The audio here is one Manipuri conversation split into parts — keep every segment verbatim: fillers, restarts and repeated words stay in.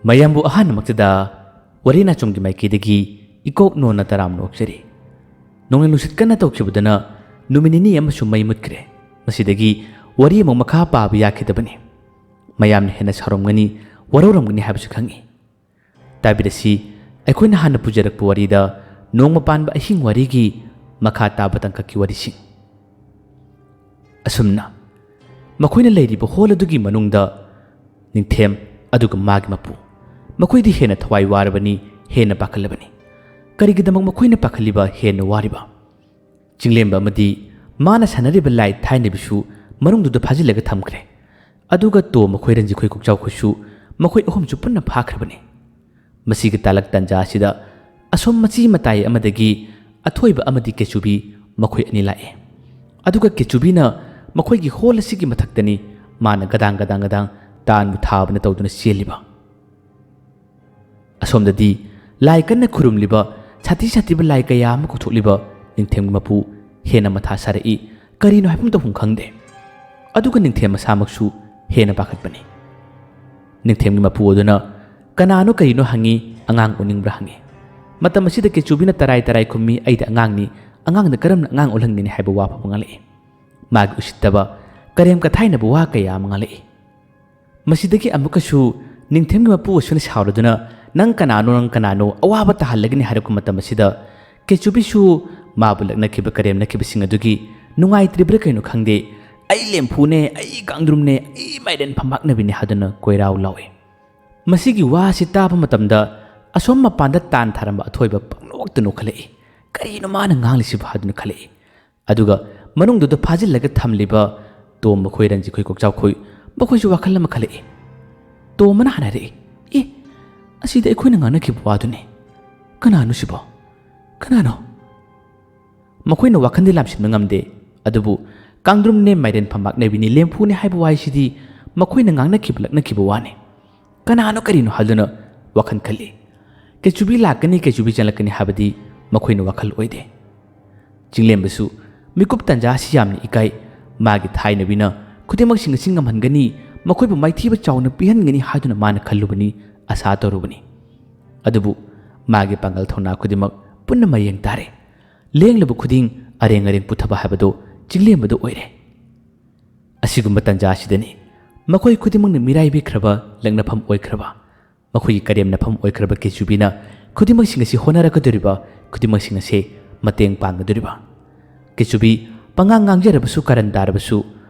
ꯃꯌꯥꯝꯕꯨ ꯑꯍꯥꯟꯕꯃꯛꯇꯗ ꯋꯥꯔꯤ ꯅꯥꯆꯣꯝꯒꯤ ꯃꯥꯏꯀꯩꯗꯒꯤ ꯏꯀꯣꯛ ꯅꯣꯟꯅ ꯇꯔꯥꯝꯅ ꯑꯣꯛꯆꯔꯤ꯫ ꯅꯣꯡꯂꯩ ꯅꯨꯡꯁꯤꯠ ꯀꯟꯅ ꯇꯧꯈꯤꯕꯗꯨꯅ ꯅꯨꯃꯤꯠ ꯅꯤꯅꯤ ꯑꯃꯁꯨ ꯃꯩ ꯃꯨꯠꯈ꯭ꯔꯦ꯫ ꯃꯁꯤꯗꯒꯤ ꯋꯥꯔꯤ ꯑꯃꯨꯛ ꯃꯈꯥ ꯄꯥꯕ ꯌꯥꯈꯤꯗꯕꯅꯤ꯫ ꯃꯌꯥꯝꯅ ꯍꯦꯟꯅ ꯁꯥꯎꯔꯝꯒꯅꯤ, ꯋꯥꯔꯧꯔꯝꯒꯅꯤ ꯍꯥꯏꯕꯁꯨ ꯈꯪꯏ꯫ ꯇꯥꯕꯤꯔꯁꯤ, ꯑꯩꯈꯣꯏꯅ ꯍꯥꯟꯅ ꯄꯨꯖꯔꯛꯄ ꯋꯥꯔꯤꯗ ꯅꯣꯡꯃ ꯄꯥꯟꯕ ꯑꯍꯤꯡ ꯋꯥꯔꯤꯒꯤ ꯃꯈꯥ ꯇꯥꯕ ꯇꯥꯡꯀꯛꯀꯤ ꯋꯥꯔꯤꯁꯤꯡ꯫ ꯑꯁꯨꯝꯅ ꯃꯈꯣꯏꯅ ꯂꯩꯔꯤꯕ ꯍꯣꯜ ꯑꯗꯨꯒꯤ ꯃꯅꯨꯡꯗ ꯅꯤꯡꯊꯦꯝ ꯑꯗꯨꯒ ꯃꯥꯒꯤ ꯃꯄꯨ, ꯃꯈꯣꯏꯗꯤ ꯍꯦꯟꯅ ꯊꯋꯥꯏ ꯋꯥꯔꯕꯅꯤ, ꯍꯦꯟꯅ ꯄꯥꯈꯠꯂꯕꯅꯤ꯫ ꯀꯔꯤꯒꯤꯗꯃꯛ ꯃꯈꯣꯏꯅ ꯄꯥꯈꯠꯂꯤꯕ, ꯍꯦꯟꯅ ꯋꯥꯔꯤꯕ? ꯆꯤꯡꯂꯦꯝꯕ ꯑꯃꯗꯤ ꯃꯥꯅ ꯁꯥꯟꯅꯔꯤꯕ ꯂꯥꯏ ꯊꯥꯏꯅꯕꯤꯁꯨ ꯃꯅꯨꯡꯗꯨꯗ ꯐꯥꯖꯤꯜꯂꯒ ꯊꯝꯈ꯭ꯔꯦ꯫ ꯑꯗꯨꯒ ꯇꯣꯝ ꯃꯈꯣꯏ, ꯔꯟꯖꯤꯈꯣꯏ, ꯀꯣꯛꯆꯥꯎꯈꯣꯏꯁꯨ, ꯃꯈꯣꯏ ꯑꯍꯨꯝꯁꯨ ꯄꯨꯟꯅ ꯐꯥꯈ꯭ꯔꯕꯅꯤ꯫ ꯃꯁꯤꯒꯤ ꯇꯥꯂꯛ ꯇꯥꯟꯖꯥ ꯑꯁꯤꯗ ꯑꯁꯣꯝ ꯃꯆꯤ ꯃꯇꯥꯏ ꯑꯃꯗꯒꯤ ꯑꯊꯣꯏꯕ ꯑꯃꯗꯤ ꯀꯦꯆꯨꯕꯤ ꯃꯈꯣꯏ ꯑꯅꯤ ꯂꯥꯛꯑꯦ꯫ ꯑꯗꯨꯒ ꯀꯦꯆꯨꯕꯤꯅ ꯃꯈꯣꯏꯒꯤ ꯍꯣꯜ ꯑꯁꯤꯒꯤ ꯃꯊꯛꯇꯅꯤ ꯃꯥꯅ ꯒꯗꯥꯡ ꯒꯗꯥꯡ ꯒꯗꯥꯡ ꯇꯥꯟꯕꯨ ꯊꯥꯕꯅ ꯇꯧꯗꯨꯅ ꯆꯦꯜꯂꯤꯕ꯫ ꯑꯁꯣꯝꯗꯗꯤ ꯂꯥꯏ ꯀꯟꯅ ꯈꯨꯔꯨꯝꯂꯤꯕ, ꯁꯥꯊꯤ ꯁꯥꯊꯤꯕ ꯂꯥꯏ ꯀꯌꯥ ꯑꯃ ꯀꯧꯊꯣꯛꯂꯤꯕ ꯅꯤꯡꯊꯦꯝꯒꯤ ꯃꯄꯨ ꯍꯦꯟꯅ ꯃꯊꯥ ꯁꯥꯔꯛꯏ꯫ ꯀꯔꯤꯅꯣ ꯍꯥꯏꯐꯝ ꯇꯧꯐꯝ ꯈꯪꯗꯦ꯫ ꯑꯗꯨꯒ ꯅꯤꯡꯊꯦꯝ ꯃꯁꯥꯃꯛꯁꯨ ꯍꯦꯟꯅ ꯄꯥꯈꯠꯄꯅꯤ꯫ ꯅꯤꯡꯊꯦꯝꯒꯤ ꯃꯄꯨ ꯑꯗꯨꯅ ꯀꯅꯥꯅꯣ ꯀꯔꯤꯅꯣ ꯍꯪꯉꯤ, ꯑꯉꯥꯡ ꯎꯅꯤꯡꯕ꯭ꯔꯥ ꯍꯪꯉꯤ꯫ ꯃꯇꯝ ꯑꯁꯤꯗ ꯀꯦꯆꯨꯕꯤꯅ ꯇꯔꯥꯏ ꯇꯔꯥꯏ ꯈꯨꯝꯃꯤ, "ꯑꯩꯗꯤ ꯑꯉꯥꯡꯅꯤ, ꯑꯉꯥꯡꯗ ꯀꯔꯝꯅ ꯑꯉꯥꯡ ꯎꯠꯍꯟꯒꯅꯤ?" ꯍꯥꯏꯕ ꯋꯥ ꯐꯥꯎꯕ ꯉꯥꯡꯂꯛꯏ꯫ ꯃꯥꯒꯤ ꯎꯁꯤꯠꯇꯕ, ꯀꯔꯦꯝ ꯀꯊꯥꯏꯅꯕ ꯋꯥ ꯀꯌꯥ ꯑꯃ ꯉꯥꯡꯂꯛꯏ꯫ ꯃꯁꯤꯗꯒꯤ ꯑꯃꯨꯛꯀꯁꯨ ꯅꯤꯡꯊꯦꯝꯒꯤ ꯃꯄꯨ ꯑꯁꯤꯅ ꯁꯥꯎꯔꯗꯨꯅ, "ꯅꯪ ꯀꯅꯥꯅꯣ, ꯅꯪ ꯀꯅꯥꯅꯣ? ꯑꯋꯥꯕ ꯇꯥꯍꯜꯂꯒꯅꯤ" ꯍꯥꯏꯔꯛꯄ ꯃꯇꯝ ꯑꯁꯤꯗ ꯀꯦꯆꯨꯕꯤꯁꯨ ꯃꯥꯕꯨ ꯂꯛꯅꯈꯤꯕ, ꯀꯔꯦꯝꯅꯈꯤꯕꯁꯤꯡ ꯑꯗꯨꯒꯤ ꯅꯨꯡꯉꯥꯏꯇ꯭ꯔꯤꯕ꯭ꯔꯥ ꯀꯩꯅꯣ ꯈꯪꯗꯦ, "ꯑꯩ ꯂꯦꯝꯐꯨꯅꯦ, ꯑꯩ ꯀꯥꯡꯗ꯭ꯔꯨꯝꯅꯦ, ꯑꯩ ꯃꯥꯏꯔꯦꯟ ꯐꯝꯕꯥꯛꯅꯕꯤꯅꯦ" ꯍꯥꯏꯗꯨꯅ ꯀꯣꯏꯔꯥꯎ ꯂꯥꯎꯏ꯫ ꯃꯁꯤꯒꯤ ꯋꯥ ꯑꯁꯤ ꯇꯥꯕ ꯃꯇꯝꯗ ꯑꯁꯣꯝ ꯃꯄꯥꯟꯗ ꯇꯥꯟ ꯊꯥꯔꯝꯕ ꯑꯊꯣꯏꯕ ꯄꯪꯅꯣꯛꯇ ꯅꯣꯛꯈꯠꯂꯛꯏ꯫ "ꯀꯔꯤꯅꯣ ꯃꯥꯅ ꯉꯥꯡꯂꯤꯁꯤꯕꯣ?" ꯍꯥꯏꯗꯨꯅ ꯈꯜꯂꯛꯏ꯫ ꯑꯗꯨꯒ ꯃꯅꯨꯡꯗꯨꯗ ꯐꯥꯖꯤꯜꯂꯒ ꯊꯝꯂꯤꯕ ꯇꯣꯝ ꯃꯈꯣꯏ, ꯔꯟꯖꯤꯈꯣꯏ, ꯀꯣꯛꯆꯥꯎꯈꯣꯏ, ꯃꯈꯣꯏꯁꯨ ꯋꯥꯈꯜ ꯑꯃ ꯈꯜꯂꯛꯏ꯫ ꯇꯣꯝꯕꯅ ꯍꯥꯟꯅ ꯍꯥꯏꯔꯛꯏ, "ꯑꯦ, ꯑꯁꯤꯗꯤ ꯑꯩꯈꯣꯏꯅ ꯉꯥꯡꯅꯈꯤꯕ ꯋꯥꯗꯨꯅꯤ꯫ ꯀꯅꯥꯅꯣ ꯁꯤꯕꯣ? ꯀꯅꯥꯅꯣ?" ꯃꯈꯣꯏꯅ ꯋꯥꯈꯜꯗꯤ ꯂꯥꯝꯁꯤꯟꯕ ꯉꯝꯗꯦ, ꯑꯗꯨꯕꯨ ꯀꯥꯡꯗ꯭ꯔꯨꯝꯅꯦ, ꯃꯥꯏꯔꯦꯟ ꯐꯝꯕꯥꯛꯅꯕꯤꯅꯤ, ꯂꯦꯝꯐꯨꯅꯤ ꯍꯥꯏꯕ ꯋꯥꯍꯩꯁꯤꯗꯤ ꯃꯈꯣꯏꯅ ꯉꯥꯡꯅꯈꯤꯕ, ꯂꯛꯅꯈꯤꯕ ꯋꯥꯅꯤ꯫ ꯀꯅꯥꯅꯣ ꯀꯔꯤꯅꯣ ꯍꯥꯏꯗꯨꯅ ꯋꯥꯈꯜ ꯈꯜꯂꯤ꯫ ꯀꯦꯆꯨꯕꯤ ꯂꯥꯛꯀꯅꯤ, ꯀꯦꯆꯨꯕꯤ ꯆꯪꯂꯛꯀꯅꯤ ꯍꯥꯏꯕꯗꯤ ꯃꯈꯣꯏꯅ ꯋꯥꯈꯜ ꯑꯣꯏꯗꯦ꯫ ꯆꯤꯡꯂꯦꯝꯕꯁꯨ ꯃꯤꯀꯨꯞ ꯇꯟꯖꯥ ꯑꯁꯤ ꯌꯥꯝꯅ ꯏꯀꯥꯏ꯫ ꯃꯥꯒꯤ ꯊꯥꯏꯅꯕꯤꯅ ꯈꯨꯗꯤꯡꯃꯛꯁꯤꯡ ꯑꯁꯤ ꯉꯝꯍꯟꯒꯅꯤ, ꯃꯈꯣꯏꯕꯨ ꯃꯥꯏꯊꯤꯕ ꯆꯥꯎꯅ ꯄꯤꯍꯟꯒꯅꯤ ꯍꯥꯏꯗꯨꯅ ꯃꯥꯅ ꯈꯜꯂꯨꯕꯅꯤ꯫ ꯑꯁꯥ ꯇꯧꯔꯨꯕꯅꯤ꯫ ꯑꯗꯨꯕꯨ ꯃꯥꯒꯤ ꯄꯥꯡꯒꯜ ꯊꯧꯅꯥ ꯈꯨꯗꯤꯡꯃꯛ ꯄꯨꯟꯅ ꯃꯌꯦꯡ ꯇꯥꯔꯦ꯫ ꯂꯦꯡꯂꯨꯕ ꯈꯨꯗꯤꯡ ꯑꯔꯦꯡ ꯑꯔꯦꯡ ꯄꯨꯊꯕ ꯍꯥꯏꯕꯗꯨ ꯆꯤꯡꯂꯦꯝꯕꯗꯨ ꯑꯣꯏꯔꯦ꯫ ꯑꯁꯤꯒꯨꯝꯕ ꯇꯥꯟꯖꯥ ꯑꯁꯤꯗꯅꯤ ꯃꯈꯣꯏ ꯈꯨꯗꯤꯡꯃꯛꯅ ꯃꯤꯔꯥꯏꯕꯤꯈ꯭ꯔꯕ, ꯂꯛꯅꯐꯝ ꯑꯣꯏꯈ꯭ꯔꯕ, ꯃꯈꯣꯏꯒꯤ ꯀꯔꯦꯝꯅꯐꯝ ꯑꯣꯏꯈ꯭ꯔꯕ ꯀꯦꯆꯨꯕꯤꯅ ꯈꯨꯗꯤꯡꯃꯛꯁꯤꯡ ꯑꯁꯤ ꯍꯣꯠꯅꯔꯛꯀꯗꯧꯔꯤꯕ ꯈꯨꯗꯤꯡꯃꯛꯁꯤꯡ ꯑꯁꯤ ꯃꯇꯦꯡ ꯄꯥꯡꯒꯗꯧꯔꯤꯕ꯫ ꯀꯦꯆꯨꯕꯤ ꯄꯉꯥꯡ ꯉꯥꯡꯖꯔꯕꯁꯨ, ꯀꯔꯟ ꯇꯥꯔꯕꯁꯨ,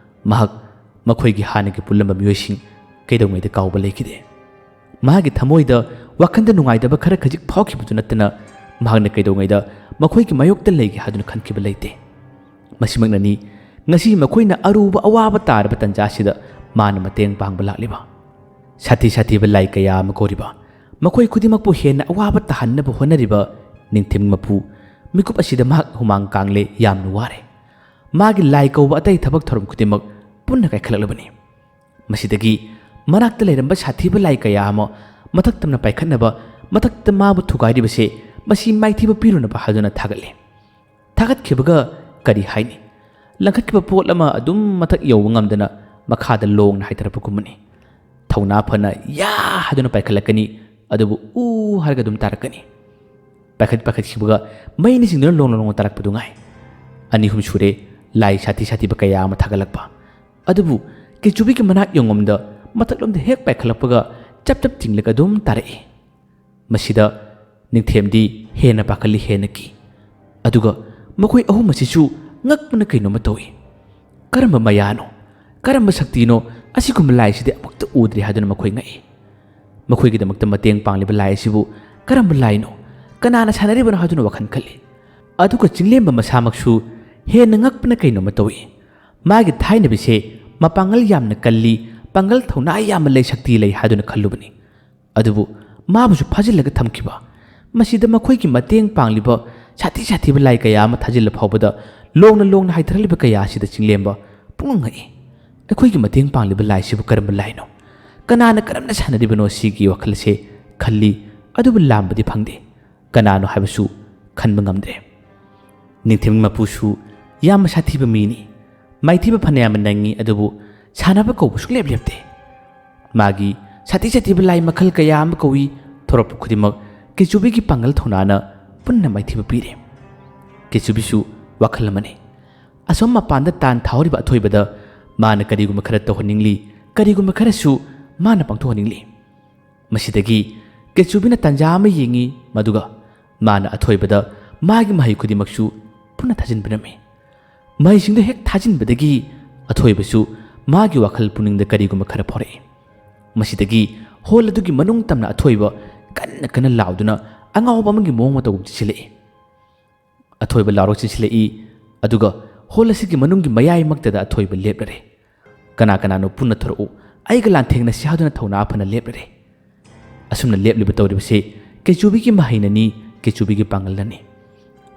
ꯃꯍꯥꯛ ꯃꯈꯣꯏꯒꯤ ꯍꯥꯟꯅꯒꯤ ꯄꯨꯜꯂꯝꯕ ꯃꯤꯑꯣꯏꯁꯤꯡ ꯀꯩꯗꯧꯉꯩꯗ ꯀꯥꯎꯕ ꯂꯩꯈꯤꯗꯦ꯫ ꯃꯍꯥꯛꯀꯤ ꯊꯃꯣꯏꯗ ꯋꯥꯈꯜꯗ ꯅꯨꯡꯉꯥꯏꯇꯕ ꯈꯔ ꯈꯖꯤꯛ ꯐꯥꯎꯈꯤꯕꯗꯨ ꯅꯠꯇꯅ ꯃꯍꯥꯛꯅ ꯀꯩꯗꯧꯉꯩꯗ ꯃꯈꯣꯏꯒꯤ ꯃꯥꯌꯣꯛꯇ ꯂꯩꯒꯦ ꯍꯥꯏꯗꯨꯅ ꯈꯟꯈꯤꯕ ꯂꯩꯇꯦ꯫ ꯃꯁꯤꯃꯛꯅꯅꯤ ꯉꯁꯤ ꯃꯈꯣꯏꯅ ꯑꯔꯨꯕ ꯑꯋꯥꯕ ꯇꯥꯔꯕ ꯇꯥꯟꯖꯥ ꯑꯁꯤꯗ ꯃꯥꯅ ꯃꯇꯦꯡ ꯄꯥꯡꯕ ꯂꯥꯛꯂꯤꯕ꯫ ꯁꯥꯊꯤ ꯁꯥꯊꯤꯕ ꯂꯥꯏ ꯀꯌꯥ ꯑꯃ ꯀꯧꯔꯤꯕ, ꯃꯈꯣꯏ ꯈꯨꯗꯤꯡꯃꯛꯄꯨ ꯍꯦꯟꯅ ꯑꯋꯥꯕ ꯇꯥꯍꯟꯅꯕ ꯍꯣꯠꯅꯔꯤꯕ ꯅꯤꯡꯊꯦꯝ ꯃꯄꯨ ꯃꯤꯀꯨꯞ ꯑꯁꯤꯗ ꯃꯍꯥꯛ ꯍꯨꯃꯥꯡ ꯀꯥꯡꯂꯦ, ꯌꯥꯝꯅ ꯋꯥꯔꯦ꯫ ꯃꯥꯒꯤ ꯂꯥꯏ ꯀꯧꯕ ꯑꯇꯩ ꯊꯕꯛ ꯊꯧꯔꯝ ꯈꯨꯗꯤꯡꯃꯛ ꯄꯨꯟꯅ ꯀꯥꯏꯈꯠꯂꯛꯂꯕꯅꯤ꯫ ꯃꯁꯤꯗꯒꯤ ꯃꯅꯥꯛꯇ ꯂꯩꯔꯝꯕ ꯁꯥꯊꯤꯕ ꯂꯥꯏ ꯀꯌꯥ ꯑꯃ ꯃꯊꯛ ꯇꯝꯅ ꯄꯥꯏꯈꯠꯅꯕ, ꯃꯊꯛꯇ ꯃꯥꯕꯨ ꯊꯨꯒꯥꯏꯔꯤꯕꯁꯦ ꯃꯁꯤ ꯃꯥꯏꯊꯤꯕ ꯄꯤꯔꯨꯅꯕ ꯍꯥꯏꯗꯨꯅ ꯊꯥꯒꯠꯂꯤ꯫ ꯊꯥꯒꯠꯈꯤꯕꯒ ꯀꯔꯤ ꯍꯥꯏꯅꯤ? ꯂꯪꯈꯠꯈꯤꯕ ꯄꯣꯠ ꯑꯃ ꯑꯗꯨꯝ ꯃꯊꯛ ꯌꯧꯕ ꯉꯝꯗꯅ ꯃꯈꯥꯗ ꯂꯣꯡꯅ ꯍꯥꯏꯊꯔꯛꯄꯒꯨꯝꯕꯅꯤ꯫ ꯊꯧꯅꯥ ꯐꯅ "ꯌꯥ" ꯍꯥꯏꯗꯨꯅ ꯄꯥꯏꯈꯠꯂꯛꯀꯅꯤ, ꯑꯗꯨꯕꯨ "ꯎ" ꯍꯥꯏꯔꯒ ꯑꯗꯨꯝ ꯇꯥꯔꯛꯀꯅꯤ꯫ ꯄꯥꯏꯈꯠ ꯄꯥꯏꯈꯠꯈꯤꯕꯒ ꯃꯩꯅ ꯆꯤꯡꯗꯨꯅ ꯂꯣꯡꯅ ꯂꯣꯡꯅ ꯇꯥꯔꯛꯄꯗꯨ ꯉꯥꯏ꯫ ꯑꯅꯤ ꯑꯍꯨꯝ ꯁꯨꯔꯦ ꯂꯥꯏ ꯁꯥꯊꯤ ꯁꯥꯊꯤꯕ ꯀꯌꯥ ꯑꯃ ꯊꯥꯒꯠꯂꯛꯄ꯫ ꯑꯗꯨꯕꯨ ꯀꯦꯆꯨꯕꯤꯒꯤ ꯃꯅꯥꯛ ꯌꯣꯡꯉꯝꯗ ꯃꯊꯛꯂꯣꯝꯗ ꯍꯦꯛ ꯄꯥꯏꯈꯠꯂꯛꯄꯒ ꯆꯞ ꯆꯞ ꯆꯤꯡꯂꯒ ꯑꯗꯨꯝ ꯇꯥꯔꯛꯏ꯫ ꯃꯁꯤꯗ ꯅꯤꯡꯊꯦꯝꯗꯤ ꯍꯦꯟꯅ ꯄꯥꯈꯠꯂꯤ, ꯍꯦꯟꯅ ꯀꯤ꯫ ꯑꯗꯨꯒ ꯃꯈꯣꯏ ꯑꯍꯨꯝ ꯑꯁꯤꯁꯨ ꯉꯛꯄꯅ ꯀꯩꯅꯣꯝꯃ ꯇꯧꯏ꯫ ꯀꯔꯝꯕ ꯃꯌꯥꯅꯣ, ꯀꯔꯝꯕ ꯁꯛꯇꯤꯅꯣ, ꯑꯁꯤꯒꯨꯝꯕ ꯂꯥꯏꯁꯤꯗꯤ ꯑꯃꯨꯛꯇ ꯎꯗ꯭ꯔꯤ ꯍꯥꯏꯗꯨꯅ ꯃꯈꯣꯏ ꯉꯛꯏ꯫ ꯃꯈꯣꯏꯒꯤꯗꯃꯛꯇ ꯃꯇꯦꯡ ꯄꯥꯡꯂꯤꯕ ꯂꯥꯏ ꯑꯁꯤꯕꯨ ꯀꯔꯝꯕ ꯂꯥꯏꯅꯣ, ꯀꯅꯥꯅ ꯁꯥꯟꯅꯔꯤꯕꯅꯣ ꯍꯥꯏꯗꯨꯅ ꯋꯥꯈꯜ ꯈꯜꯂꯤ꯫ ꯑꯗꯨꯒ ꯆꯤꯡꯂꯦꯝꯕ ꯃꯁꯥꯃꯛꯁꯨ ꯍꯦꯟꯅ ꯉꯛꯄꯅ ꯀꯩꯅꯣꯝꯃ ꯇꯧꯏ꯫ ꯃꯥꯒꯤ ꯊꯥꯏꯅꯕꯤꯁꯦ ꯃꯄꯥꯡꯒꯜ ꯌꯥꯝꯅ ꯀꯜꯂꯤ, ꯄꯥꯡꯒꯜ ꯊꯧꯅꯥ ꯌꯥꯝꯅ ꯂꯩ, ꯁꯛꯇꯤ ꯂꯩ ꯍꯥꯏꯗꯨꯅ ꯈꯜꯂꯨꯕꯅꯤ꯫ ꯑꯗꯨꯕꯨ ꯃꯥꯕꯨꯁꯨ ꯐꯥꯖꯤꯜꯂꯒ ꯊꯝꯈꯤꯕ꯫ ꯃꯁꯤꯗ ꯃꯈꯣꯏꯒꯤ ꯃꯇꯦꯡ ꯄꯥꯡꯂꯤꯕ ꯁꯥꯊꯤ ꯁꯥꯊꯤꯕ ꯂꯥꯏ ꯀꯌꯥ ꯑꯃ ꯊꯥꯖꯤꯜꯂ ꯐꯥꯎꯕꯗ ꯂꯣꯡꯅ ꯂꯣꯡꯅ ꯍꯥꯏꯊꯔꯛꯂꯤꯕ ꯀꯌꯥ ꯑꯁꯤꯗ ꯆꯤꯡꯂꯦꯝꯕ ꯄꯨꯡꯉꯛ ꯉꯛꯏ꯫ "ꯑꯩꯈꯣꯏꯒꯤ ꯃꯇꯦꯡ ꯄꯥꯡꯂꯤꯕ ꯂꯥꯏꯁꯤꯕꯨ ꯀꯔꯝꯕ ꯂꯥꯏꯅꯣ? ꯀꯅꯥꯅ ꯀꯔꯝꯅ ꯁꯥꯟꯅꯔꯤꯕꯅꯣ?" ꯁꯤꯒꯤ ꯋꯥꯈꯜꯁꯦ ꯈꯜꯂꯤ, ꯑꯗꯨꯕꯨ ꯂꯥꯝꯕꯗꯤ ꯐꯪꯗꯦ꯫ ꯀꯅꯥꯅꯣ ꯍꯥꯏꯕꯁꯨ ꯈꯟꯕ ꯉꯝꯗ꯭ꯔꯦ꯫ ꯅꯤꯡꯊꯦꯝ ꯃꯄꯨꯁꯨ ꯌꯥꯝꯅ ꯁꯥꯊꯤꯕ ꯃꯤꯅꯤ꯫ ꯃꯥꯏꯊꯤꯕ ꯐꯅꯌꯥꯝ ꯅꯪꯉꯤ, ꯑꯗꯨꯕꯨ ꯁꯥꯟꯅꯕ ꯀꯧꯕ ꯁꯨꯡꯂꯦꯞ ꯂꯦꯞꯇꯦ꯫ ꯃꯥꯒꯤ ꯁꯥꯊꯤ ꯁꯥꯊꯤꯕ ꯂꯥꯏ ꯃꯈꯜ ꯀꯌꯥ ꯑꯃ ꯀꯧꯏ꯫ ꯊꯣꯔꯛꯄ ꯈꯨꯗꯤꯡꯃꯛ ꯀꯦꯆꯨꯕꯤꯒꯤ ꯄꯥꯡꯒꯜ ꯊꯧꯅꯥꯅ ꯄꯨꯟꯅ ꯃꯥꯏꯊꯤꯕ ꯄꯤꯔꯦ꯫ ꯀꯦꯆꯨꯕꯤꯁꯨ ꯋꯥꯈꯜ ꯑꯃꯅꯤ꯫ ꯑꯁꯣꯝ ꯃꯄꯥꯟꯗ ꯇꯥꯟ ꯊꯥꯍꯧꯔꯤꯕ ꯑꯊꯣꯏꯕꯗ ꯃꯥꯅ ꯀꯔꯤꯒꯨꯝꯕ ꯈꯔ ꯇꯧꯍꯟꯅꯤꯡꯂꯤ, ꯀꯔꯤꯒꯨꯝꯕ ꯈꯔꯁꯨ ꯃꯥꯅ ꯄꯥꯡꯊꯣꯛꯍꯟꯅꯤꯡꯂꯤ꯫ ꯃꯁꯤꯗꯒꯤ ꯀꯦꯆꯨꯕꯤꯅ ꯇꯥꯟꯖꯥ ꯑꯃ ꯌꯦꯡꯏ, ꯃꯗꯨꯒ ꯃꯥꯅ ꯑꯊꯣꯏꯕꯗ ꯃꯥꯒꯤ ꯃꯍꯩ ꯈꯨꯗꯤꯡꯃꯛꯁꯨ ꯄꯨꯟꯅ ꯊꯥꯖꯤꯟꯕꯤꯔꯝꯃꯤ꯫ ꯃꯍꯩꯁꯤꯡꯗꯨ ꯍꯦꯛ ꯊꯥꯖꯤꯟꯕꯗꯒꯤ ꯑꯊꯣꯏꯕꯁꯨ ꯃꯥꯒꯤ ꯋꯥꯈꯜ ꯄꯨꯛꯅꯤꯡꯗ ꯀꯔꯤꯒꯨꯝꯕ ꯈꯔ ꯐꯥꯎꯔꯛꯏ꯫ ꯃꯁꯤꯗꯒꯤ ꯍꯣꯜ ꯑꯗꯨꯒꯤ ꯃꯅꯨꯡ ꯇꯝꯅ ꯑꯊꯣꯏꯕ ꯀꯟꯅ ꯀꯟꯅ ꯂꯥꯎꯗꯨꯅ ꯑꯉꯥꯎꯕ ꯑꯃꯒꯤ ꯃꯑꯣꯡ ꯃꯇꯧ ꯆꯦꯟꯁꯤꯜꯂꯛꯏ꯫ ꯑꯊꯣꯏꯕ ꯂꯥꯎꯔꯛ ꯆꯦꯟꯁꯤꯜꯂꯛꯏ, ꯑꯗꯨꯒ ꯍꯣꯜ ꯑꯁꯤꯒꯤ ꯃꯅꯨꯡꯒꯤ ꯃꯌꯥꯏꯃꯛꯇꯗ ꯑꯊꯣꯏꯕ ꯂꯦꯞꯂꯔꯦ꯫ "ꯀꯅꯥ ꯀꯅꯥꯅꯣ ꯄꯨꯟꯅ ꯊꯣꯔꯛꯎ, ꯑꯩꯒ ꯂꯥꯟꯊꯦꯡꯅꯁꯤ" ꯍꯥꯏꯗꯨꯅ ꯊꯧꯅꯥ ꯐꯅ ꯂꯦꯞꯂꯔꯦ꯫ ꯑꯁꯨꯝꯅ ꯂꯦꯞꯂꯤꯕ ꯇꯧꯔꯤꯕꯁꯤ ꯀꯦꯆꯨꯕꯤꯒꯤ ꯃꯍꯩꯅꯅꯤ, ꯀꯦꯆꯨꯕꯤꯒꯤ ꯄꯥꯡꯒꯜꯅꯅꯤ꯫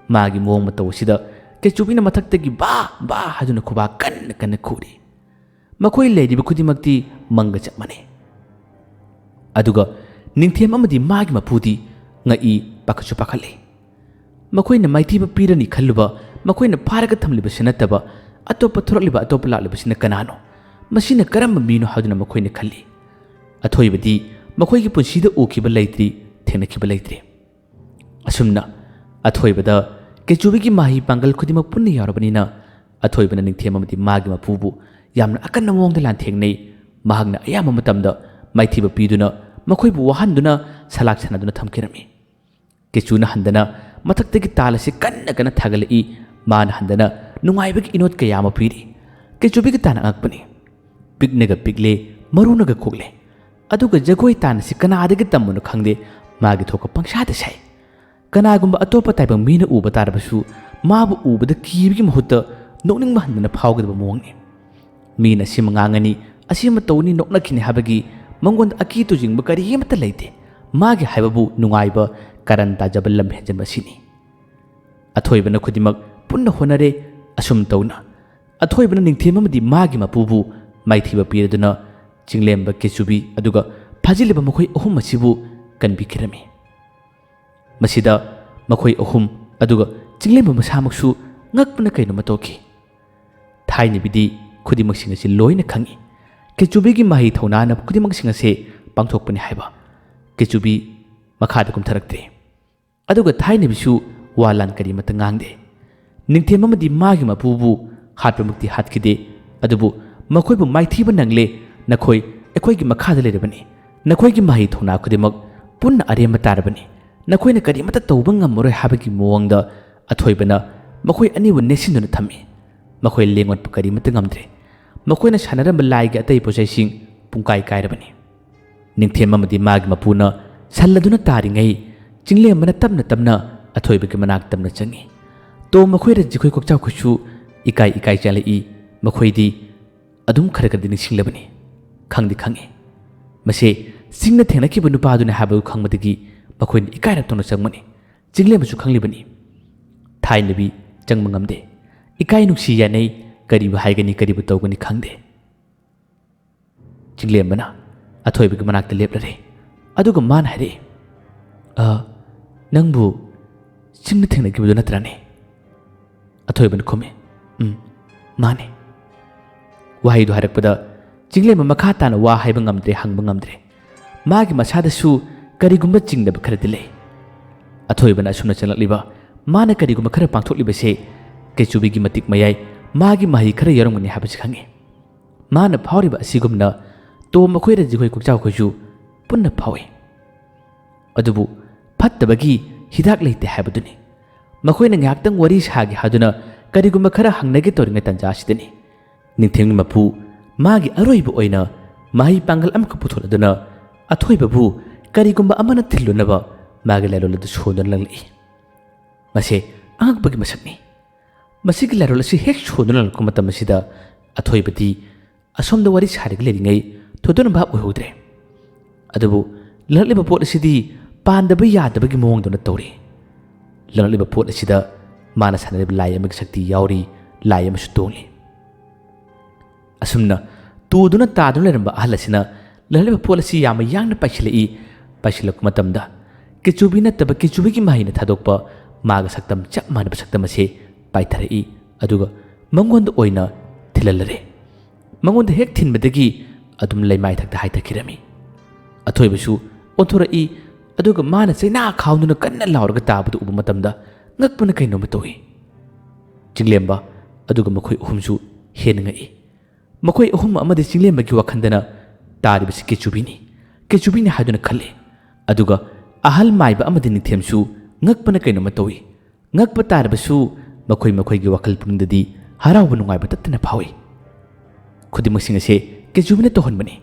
ꯃꯥꯒꯤ ꯃꯑꯣꯡ ꯃꯇꯧ ꯑꯁꯤꯗ ꯀꯦꯆꯨꯕꯤꯅ ꯃꯊꯛꯇꯒꯤ "ꯕꯥ! ꯕꯥ!" ꯍꯥꯏꯗꯨꯅ ꯈꯨꯕꯥꯛ ꯀꯟꯅ ꯀꯟꯅ ꯈꯨꯔꯤ꯫ ꯃꯈꯣꯏ ꯂꯩꯔꯤꯕ ꯈꯨꯗꯤꯡꯃꯛꯇꯤ ꯃꯪꯒ ꯆꯞ ꯃꯥꯟꯅꯩ꯫ ꯑꯗꯨꯒ ꯅꯤꯡꯊꯦꯝ ꯑꯃꯗꯤ ꯃꯥꯒꯤ ꯃꯄꯨꯗꯤ ꯉꯛꯏ, ꯄꯥꯈꯠꯁꯨ ꯄꯥꯈꯠꯂꯤ꯫ ꯃꯈꯣꯏꯅ ꯃꯥꯏꯊꯤꯕ ꯄꯤꯔꯅꯤ ꯈꯜꯂꯨꯕ, ꯃꯈꯣꯏꯅ ꯐꯥꯔꯒ ꯊꯝꯂꯤꯕꯁꯤ ꯅꯠꯇꯕ ꯑꯇꯣꯞꯄ ꯊꯣꯔꯛꯂꯤꯕ, ꯑꯇꯣꯞꯄ ꯂꯥꯛꯂꯤꯕꯁꯤꯅ ꯀꯅꯥꯅꯣ? ꯃꯁꯤꯅ ꯀꯔꯝꯕ ꯃꯤꯅꯣ ꯍꯥꯏꯗꯨꯅ ꯃꯈꯣꯏꯅ ꯈꯜꯂꯤ꯫ ꯑꯊꯣꯏꯕꯗꯤ ꯃꯈꯣꯏꯒꯤ ꯄꯨꯟꯁꯤꯗ ꯎꯈꯤꯕ ꯂꯩꯇ꯭ꯔꯤ, ꯊꯦꯡꯅꯈꯤꯕ ꯂꯩꯇ꯭ꯔꯤ꯫ ꯑꯁꯨꯝꯅ ꯑꯊꯣꯏꯕꯗ ꯀꯦꯆꯨꯕꯤꯒꯤ ꯃꯍꯩ ꯄꯥꯡꯒꯜ ꯈꯨꯗꯤꯡꯃꯛ ꯄꯨꯟꯅ ꯌꯥꯎꯔꯕꯅꯤꯅ, ꯑꯊꯣꯏꯕꯅ ꯅꯤꯡꯊꯦꯝ ꯑꯃꯗꯤ ꯃꯥꯒꯤ ꯃꯄꯨꯕꯨ ꯌꯥꯝꯅ ꯑꯀꯟꯕ ꯃꯑꯣꯡꯗ ꯂꯥꯟꯊꯦꯡꯅꯩ꯫ ꯃꯍꯥꯛꯅ ꯑꯌꯥꯝꯕ ꯃꯇꯝꯗ ꯃꯥꯏꯊꯤꯕ ꯄꯤꯗꯨꯅ ꯃꯈꯣꯏꯕꯨ ꯋꯥꯍꯟꯗꯨꯅ ꯁꯂꯥꯛ ꯁꯥꯟꯅꯗꯨꯅ ꯊꯝꯈꯤꯔꯝꯃꯤ꯫ ꯀꯦꯆꯨꯅ ꯍꯟꯗꯅ ꯃꯊꯛꯇꯒꯤ ꯇꯥꯜ ꯑꯁꯤ ꯀꯟꯅ ꯀꯟꯅ ꯊꯥꯒꯠꯂꯛꯏ꯫ ꯃꯥꯅ ꯍꯟꯗꯅ ꯅꯨꯡꯉꯥꯏꯕꯒꯤ ꯏꯅꯣꯠ ꯀꯌꯥ ꯑꯃ ꯄꯤꯔꯤ꯫ ꯀꯦꯆꯨꯕꯤꯒꯤ ꯇꯥꯟ ꯑꯉꯛꯄꯅꯤ꯫ ꯄꯤꯛꯅꯒ ꯄꯤꯛꯂꯦ, ꯃꯔꯨꯅꯒ ꯀꯣꯛꯂꯦ꯫ ꯑꯗꯨꯒ ꯖꯒꯣꯏ ꯇꯥꯟ ꯑꯁꯤ ꯀꯅꯥꯗꯒꯤ ꯇꯝꯕꯅꯣ ꯈꯪꯗꯦ, ꯃꯥꯒꯤ ꯊꯣꯛꯄ ꯄꯪꯁꯥꯗ ꯁꯥꯏ꯫ ꯀꯅꯥꯒꯨꯝꯕ ꯑꯇꯣꯞꯄ ꯇꯥꯏꯕꯪ ꯃꯤꯅ ꯎꯕ ꯇꯥꯔꯕꯁꯨ, ꯃꯥꯕꯨ ꯎꯕꯗ ꯀꯤꯕꯒꯤ ꯃꯍꯨꯠꯇ ꯅꯣꯛꯅꯤꯡꯕ ꯍꯟꯗꯅ ꯐꯥꯎꯒꯗꯕ ꯃꯑꯣꯡꯅꯤ꯫ ꯃꯤꯅ ꯑꯁꯤꯃ ꯉꯥꯡꯉꯅꯤ, ꯑꯁꯤꯃ ꯇꯧꯅꯤ, ꯅꯣꯛꯅꯈꯤꯅꯤ ꯍꯥꯏꯕꯒꯤ ꯃꯉꯣꯟꯗ ꯑꯀꯤ ꯇꯨꯖꯤꯡꯕ ꯀꯔꯤ ꯑꯃꯠꯇ ꯂꯩꯇꯦ꯫ ꯃꯥꯒꯤ ꯍꯥꯏꯕꯕꯨ ꯅꯨꯡꯉꯥꯏꯕ, ꯀꯔꯟ ꯇꯥꯖꯕ, ꯂꯝ ꯍꯦꯟꯖꯟꯕ ꯑꯁꯤꯅꯤ꯫ ꯑꯊꯣꯏꯕꯅ ꯈꯨꯗꯤꯡꯃꯛ ꯄꯨꯟꯅ ꯍꯣꯠꯅꯔꯦ꯫ ꯑꯁꯨꯝ ꯇꯧꯅ ꯑꯊꯣꯏꯕꯅ ꯅꯤꯡꯊꯦꯝ ꯑꯃꯗꯤ ꯃꯥꯒꯤ ꯃꯄꯨꯕꯨ ꯃꯥꯏꯊꯤꯕ ꯄꯤꯔꯗꯨꯅ ꯆꯤꯡꯂꯦꯝꯕ ꯀꯦꯆꯨꯕꯤ ꯑꯗꯨꯒ ꯐꯥꯖꯤꯜꯂꯤꯕ ꯃꯈꯣꯏ ꯑꯍꯨꯝ ꯑꯁꯤꯕꯨ ꯀꯟꯕꯤꯈꯤꯔꯝꯃꯤ꯫ ꯃꯁꯤꯗ ꯃꯈꯣꯏ ꯑꯍꯨꯝ ꯑꯗꯨꯒ ꯆꯤꯡꯂꯦꯝꯕ ꯃꯁꯥꯃꯛꯁꯨ ꯉꯛꯄꯅ ꯀꯩꯅꯣꯃ ꯇꯧꯈꯤ꯫ ꯊꯥꯏꯅꯕꯤꯗꯤ ꯈꯨꯗꯤꯡꯃꯛꯁꯤꯡ ꯑꯁꯤ ꯂꯣꯏꯅ ꯈꯪꯏ꯫ ꯀꯦꯆꯨꯕꯤꯒꯤ ꯃꯍꯩ ꯊꯧꯅꯥꯅ ꯈꯨꯗꯤꯡꯃꯛꯁꯤꯡ ꯑꯁꯤ ꯄꯥꯡꯊꯣꯛꯄꯅꯤ ꯍꯥꯏꯕ꯫ ꯀꯦꯆꯨꯕꯤ ꯃꯈꯥꯗ ꯀꯨꯝꯊꯔꯛꯇ꯭ꯔꯦ꯫ ꯑꯗꯨꯒ ꯊꯥꯏꯅꯕꯤꯁꯨ ꯋꯥ ꯂꯥꯟ ꯀꯔꯤꯃꯠꯇ ꯉꯥꯡꯗꯦ꯫ ꯅꯤꯡꯊꯦꯝ ꯑꯃꯗꯤ ꯃꯥꯒꯤ ꯃꯄꯨꯕꯨ ꯍꯥꯠꯄꯃꯛꯇꯤ ꯍꯥꯠꯈꯤꯗꯦ, ꯑꯗꯨꯕꯨ ꯃꯈꯣꯏꯕꯨ ꯃꯥꯏꯊꯤꯕ ꯅꯪꯂꯦ, ꯅꯈꯣꯏ ꯑꯩꯈꯣꯏꯒꯤ ꯃꯈꯥꯗ ꯂꯩꯔꯕꯅꯤ, ꯅꯈꯣꯏꯒꯤ ꯃꯍꯩ ꯊꯧꯅꯥ ꯈꯨꯗꯤꯡꯃꯛ ꯄꯨꯟꯅ ꯑꯔꯦꯝꯕ ꯇꯥꯔꯕꯅꯤ, ꯅꯈꯣꯏꯅ ꯀꯔꯤꯃꯠꯇ ꯇꯧꯕ ꯉꯝꯃꯔꯣꯏ ꯍꯥꯏꯕꯒꯤ ꯃꯑꯣꯡꯗ ꯑꯊꯣꯏꯕꯅ ꯃꯈꯣꯏ ꯑꯅꯤꯕꯨ ꯅꯦꯠꯁꯤꯟꯗꯨꯅ ꯊꯝꯃꯤ꯫ ꯃꯈꯣꯏ ꯂꯦꯡ ꯑꯣꯠꯄ ꯀꯔꯤꯃꯠꯇ ꯉꯝꯗ꯭ꯔꯦ꯫ ꯃꯈꯣꯏꯅ ꯁꯥꯟꯅꯔꯝꯕ ꯂꯥꯏꯒꯤ ꯑꯇꯩ ꯄꯣꯠꯆꯩꯁꯤꯡ ꯄꯨꯡꯀꯥꯏ ꯀꯥꯏꯔꯕꯅꯤ꯫ ꯅꯤꯡꯊꯦꯝ ꯑꯃꯗꯤ ꯃꯥꯒꯤ ꯃꯄꯨꯅ ꯁꯜ ꯑꯗꯨꯅ ꯇꯥꯔꯤꯉꯩ, ꯆꯤꯡꯂꯦꯝꯕꯅ ꯇꯞꯅ ꯇꯞꯅ ꯑꯊꯣꯏꯕꯒꯤ ꯃꯅꯥꯛ ꯇꯞꯅ ꯆꯪꯏ꯫ ꯇꯣꯝ ꯃꯈꯣꯏ ꯔꯟꯖꯤꯈꯣꯏ ꯀꯣꯛꯆꯥꯎꯈꯣꯏꯁꯨ ꯏꯀꯥꯏ ꯏꯀꯥꯏ ꯆꯦꯜꯂꯛꯏ꯫ ꯃꯈꯣꯏꯗꯤ ꯑꯗꯨꯝ ꯈꯔ ꯈꯔꯗꯤ ꯅꯤꯡꯁꯤꯡꯂꯕꯅꯤ꯫ ꯈꯪꯗꯤ ꯈꯪꯏ꯫ ꯃꯁꯦ ꯆꯤꯡꯅ ꯊꯦꯡꯅꯈꯤꯕ ꯅꯨꯄꯥꯗꯨꯅꯤ ꯍꯥꯏꯕꯗꯨ ꯈꯪꯕꯗꯒꯤ ꯃꯈꯣꯏꯅ ꯏꯀꯥꯏꯔꯞ ꯇꯧꯅ ꯆꯪꯕꯅꯤ꯫ ꯆꯤꯡꯂꯦꯝꯕꯁꯨ ꯈꯪꯂꯤꯕꯅꯤ꯫ ꯊꯥꯏꯅꯕꯤ ꯆꯪꯕ ꯉꯝꯗꯦ꯫ ꯏꯀꯥꯏ ꯅꯨꯡꯁꯤ ꯌꯥꯅꯩ꯫ ꯀꯔꯤꯕꯨ ꯍꯥꯏꯒꯅꯤ, ꯀꯔꯤꯕꯨ ꯇꯧꯒꯅꯤ ꯈꯪꯗꯦ꯫ ꯆꯤꯡꯂꯦꯝꯕꯅ ꯑꯊꯣꯏꯕꯒꯤ ꯃꯅꯥꯛꯇ ꯂꯦꯞꯂꯔꯦ꯫ ꯑꯗꯨꯒ ꯃꯥꯅ ꯍꯥꯏꯔꯛꯏ, "ꯑ, ꯅꯪꯕꯨ ꯆꯤꯡꯗ ꯊꯦꯡꯅꯈꯤꯕꯗꯨ ꯅꯠꯇ꯭ꯔꯅꯦ?" ꯑꯊꯣꯏꯕꯅ ꯈꯨꯝꯃꯤ, "ꯎꯝ, ꯃꯥꯅꯦ꯫" ꯋꯥꯍꯩꯗꯨ ꯍꯥꯏꯔꯛꯄꯗ ꯆꯤꯡꯂꯦꯝꯕ ꯃꯈꯥ ꯇꯥꯅ ꯋꯥ ꯍꯥꯏꯕ ꯉꯝꯗ꯭ꯔꯦ, ꯍꯪꯕ ꯉꯝꯗ꯭ꯔꯦ꯫ ꯃꯥꯒꯤ ꯃꯁꯥꯗꯁꯨ ꯀꯔꯤꯒꯨꯝꯕ ꯆꯤꯡꯅꯕ ꯈꯔꯗꯤ ꯂꯩ꯫ ꯑꯊꯣꯏꯕꯅ ꯑꯁꯨꯝꯅ ꯆꯪꯂꯛꯂꯤꯕ, ꯃꯥꯅ ꯀꯔꯤꯒꯨꯝꯕ ꯈꯔ ꯄꯥꯡꯊꯣꯛꯂꯤꯕꯁꯦ ꯀꯦꯆꯨꯕꯤꯒꯤ ꯃꯇꯤꯛ ꯃꯌꯥꯏ, ꯃꯥꯒꯤ ꯃꯍꯩ ꯈꯔ ꯌꯥꯎꯔꯝꯒꯅꯤ ꯍꯥꯏꯕꯁꯤ ꯈꯪꯏ꯫ ꯃꯥꯅ ꯐꯥꯎꯔꯤꯕ ꯑꯁꯤꯒꯨꯝꯅ ꯇꯣꯝ ꯃꯈꯣꯏ ꯔꯟꯖꯤꯈꯣꯏ ꯀꯣꯛꯆꯥꯎꯈꯣꯏꯁꯨ ꯄꯨꯟꯅ ꯐꯥꯎꯏ꯫ ꯑꯗꯨꯕꯨ ꯐꯠꯇꯕꯒꯤ ꯍꯤꯗꯥꯛ ꯂꯩꯇꯦ ꯍꯥꯏꯕꯗꯨꯅꯤ꯫ ꯃꯈꯣꯏꯅ ꯉꯥꯏꯍꯥꯛꯇꯪ ꯋꯥꯔꯤ ꯁꯥꯒꯦ ꯍꯥꯏꯗꯨꯅ ꯀꯔꯤꯒꯨꯝꯕ ꯈꯔ ꯍꯪꯅꯒꯦ ꯇꯧꯔꯤꯉꯩ ꯇꯥꯟꯖꯥ ꯑꯁꯤꯗꯅꯤ ꯅꯤꯡꯊꯦꯝꯒꯤ ꯃꯄꯨ ꯃꯥꯒꯤ ꯑꯔꯣꯏꯕ ꯑꯣꯏꯅ ꯃꯍꯩ ꯄꯥꯡꯒꯜ ꯑꯃꯈꯛ ꯄꯨꯊꯣꯛꯂꯗꯨꯅ ꯑꯊꯣꯏꯕꯕꯨ ꯀꯔꯤꯒꯨꯝꯕ ꯑꯃꯅ ꯊꯤꯜꯂꯨꯅꯕ ꯃꯥꯒꯤ ꯂꯥꯏꯂꯣꯟ ꯑꯗꯨ ꯁꯣꯟꯗꯨꯅ ꯂꯪꯂꯛꯏ꯫ ꯃꯁꯦ ꯑꯉꯛꯄꯒꯤ ꯃꯁꯛꯅꯤ꯫ ꯃꯁꯤꯒꯤ ꯂꯥꯏꯔꯣꯜ ꯑꯁꯤ ꯍꯦꯛ ꯁꯣꯟꯗꯨꯅ ꯂꯪꯂꯛꯄ ꯃꯇꯝ ꯑꯁꯤꯗ ꯑꯊꯣꯏꯕꯗꯤ ꯑꯁꯣꯝꯗ ꯋꯥꯔꯤ ꯁꯥꯔꯒ ꯂꯩꯔꯤꯉꯩ ꯊꯣꯏꯗꯣꯛꯅ ꯚꯥꯞ ꯑꯣꯏꯍꯧꯗ꯭ꯔꯦ꯫ ꯑꯗꯨꯕꯨ ꯂꯪꯂꯛꯂꯤꯕ ꯄꯣꯠ ꯑꯁꯤꯗꯤ ꯄꯥꯟꯗꯕ ꯌꯥꯗꯕꯒꯤ ꯃꯑꯣꯡꯗꯧꯅ ꯇꯧꯔꯤ꯫ ꯂꯪꯂꯛꯂꯤꯕ ꯄꯣꯠ ꯑꯁꯤꯗ ꯃꯥꯅ ꯁꯥꯟꯅꯔꯤꯕ ꯂꯥꯏ ꯑꯃꯒꯤ ꯁꯛꯇꯤ ꯌꯥꯎꯔꯤ, ꯂꯥꯏ ꯑꯃꯁꯨ ꯇꯣꯡꯂꯤ꯫ ꯑꯁꯨꯝꯅ ꯇꯨꯗꯨꯅ ꯇꯥꯗꯨꯅ ꯂꯩꯔꯝꯕ ꯑꯍꯜ ꯑꯁꯤꯅ ꯂꯪꯂꯛꯂꯤꯕ ꯄꯣꯠ ꯑꯁꯤ ꯌꯥꯝꯅ ꯌꯥꯡꯅ ꯄꯥꯏꯁꯤꯜꯂꯛꯏ꯫ ꯄꯥꯏꯁꯤꯜꯂꯛꯄ ꯃꯇꯝꯗ ꯀꯦꯆꯨꯕꯤ ꯅꯠꯇꯕ ꯀꯦꯆꯨꯕꯤꯒꯤ ꯃꯍꯩꯅ ꯊꯥꯗꯣꯛꯄ ꯃꯥꯒ ꯁꯛꯇꯝ ꯆꯞ ꯃꯥꯟꯅꯕ ꯁꯛꯇꯝ ꯑꯁꯤ ꯄꯥꯏꯊꯔꯛꯏ꯫ ꯑꯗꯨꯒ ꯃꯉꯣꯟꯗ ꯑꯣꯏꯅ ꯊꯤꯜꯍꯜꯂꯔꯦ꯫ ꯃꯉꯣꯟꯗ ꯍꯦꯛ ꯊꯤꯟꯕꯗꯒꯤ ꯑꯗꯨꯝ ꯂꯩꯃꯥꯏ ꯊꯛꯇ ꯍꯥꯏꯊꯈꯤꯔꯝꯃꯤ꯫ ꯑꯊꯣꯏꯕꯁꯨ ꯑꯣꯟꯊꯣꯔꯛꯏ꯫ ꯑꯗꯨꯒ ꯃꯥꯅ ꯆꯩꯅꯥ ꯈꯥꯡꯗꯨꯅ ꯀꯟꯅ ꯂꯥꯎꯔꯒ ꯇꯥꯕꯗꯨ ꯎꯕ ꯃꯇꯝꯗ ꯉꯛꯄꯅ ꯀꯩꯅꯣꯝꯃ ꯇꯧꯏ꯫ ꯆꯤꯡꯂꯦꯝꯕ ꯑꯗꯨꯒ ꯃꯈꯣꯏ ꯑꯍꯨꯝꯁꯨ ꯍꯦꯟꯅ ꯉꯛꯏ꯫ ꯃꯈꯣꯏ ꯑꯍꯨꯝ ꯑꯃꯗꯤ ꯆꯤꯡꯂꯦꯝꯕꯒꯤ ꯋꯥꯈꯜꯗꯅ ꯇꯥꯔꯤꯕꯁꯤ ꯀꯦꯆꯨꯕꯤꯅꯤ, ꯀꯦꯆꯨꯕꯤꯅꯤ ꯍꯥꯏꯗꯨꯅ ꯈꯜꯂꯤ꯫ ꯑꯗꯨꯒ ꯑꯍꯜ ꯃꯥꯏꯕ ꯑꯃꯗꯤ ꯅꯤꯡꯊꯦꯝꯁꯨ ꯉꯛꯄꯅ ꯀꯩꯅꯣꯝꯃ ꯇꯧꯏ꯫ ꯉꯛꯄ ꯇꯥꯔꯕꯁꯨ ꯃꯈꯣꯏ ꯃꯈꯣꯏꯒꯤ ꯋꯥꯈꯜ ꯄꯨꯛꯅꯤꯡꯗꯗꯤ ꯍꯔꯥꯎꯕ ꯅꯨꯡꯉꯥꯏꯕ ꯇꯠꯇꯅ ꯐꯥꯎꯏ꯫ ꯈꯨꯗꯤꯡꯃꯛꯁꯤꯡ ꯑꯁꯦ ꯀꯦꯆꯨꯕꯤꯅ ꯇꯧꯍꯟꯕꯅꯤ꯫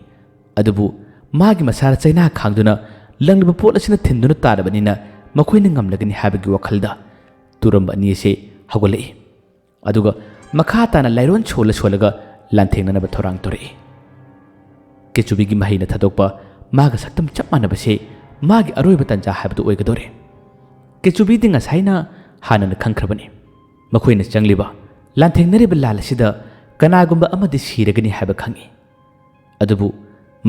ꯑꯗꯨꯕꯨ ꯃꯥꯒꯤ ꯃꯁꯥꯗ ꯆꯩꯅꯥ ꯈꯥꯡꯗꯨꯅ ꯂꯪꯂꯤꯕ ꯄꯣꯠ ꯑꯁꯤꯅ ꯊꯤꯟꯗꯨꯅ ꯇꯥꯔꯕꯅꯤꯅ ꯃꯈꯣꯏꯅ ꯉꯝꯂꯒꯅꯤ ꯍꯥꯏꯕꯒꯤ ꯋꯥꯈꯜꯗ ꯇꯨꯔꯝꯕ ꯑꯅꯤ ꯑꯁꯦ ꯍꯧꯒꯠꯂꯛꯏ꯫ ꯑꯗꯨꯒ ꯃꯈꯥ ꯇꯥꯅ ꯂꯥꯏꯔꯣꯟ ꯁꯣꯜꯂ ꯁꯣꯜꯂꯒ ꯂꯥꯟꯊꯦꯡꯅꯅꯕ ꯊꯧꯔꯥꯡ ꯇꯧꯔꯛꯏ꯫ ꯀꯦꯆꯨꯕꯤꯒꯤ ꯃꯍꯩꯅ ꯊꯥꯗꯣꯛꯄ ꯃꯥꯒ ꯁꯛꯇꯝ ꯆꯞ ꯃꯥꯟꯅꯕꯁꯦ ꯃꯥꯒꯤ ꯑꯔꯣꯏꯕ ꯇꯥꯟꯖꯥ ꯍꯥꯏꯕꯗꯨ ꯑꯣꯏꯒꯗꯧꯔꯦ꯫ ꯀꯦꯆꯨꯕꯤꯗꯤ ꯉꯁꯥꯏꯅ ꯍꯥꯟꯅꯅ ꯈꯪꯈ꯭ꯔꯕꯅꯤ꯫ ꯃꯈꯣꯏꯅ ꯆꯪꯂꯤꯕ, ꯂꯥꯟꯊꯦꯡꯅꯔꯤꯕ ꯂꯥꯟ ꯑꯁꯤꯗ ꯀꯅꯥꯒꯨꯝꯕ ꯑꯃꯗꯤ ꯁꯤꯔꯒꯅꯤ ꯍꯥꯏꯕ ꯈꯪꯏ꯫ ꯑꯗꯨꯕꯨ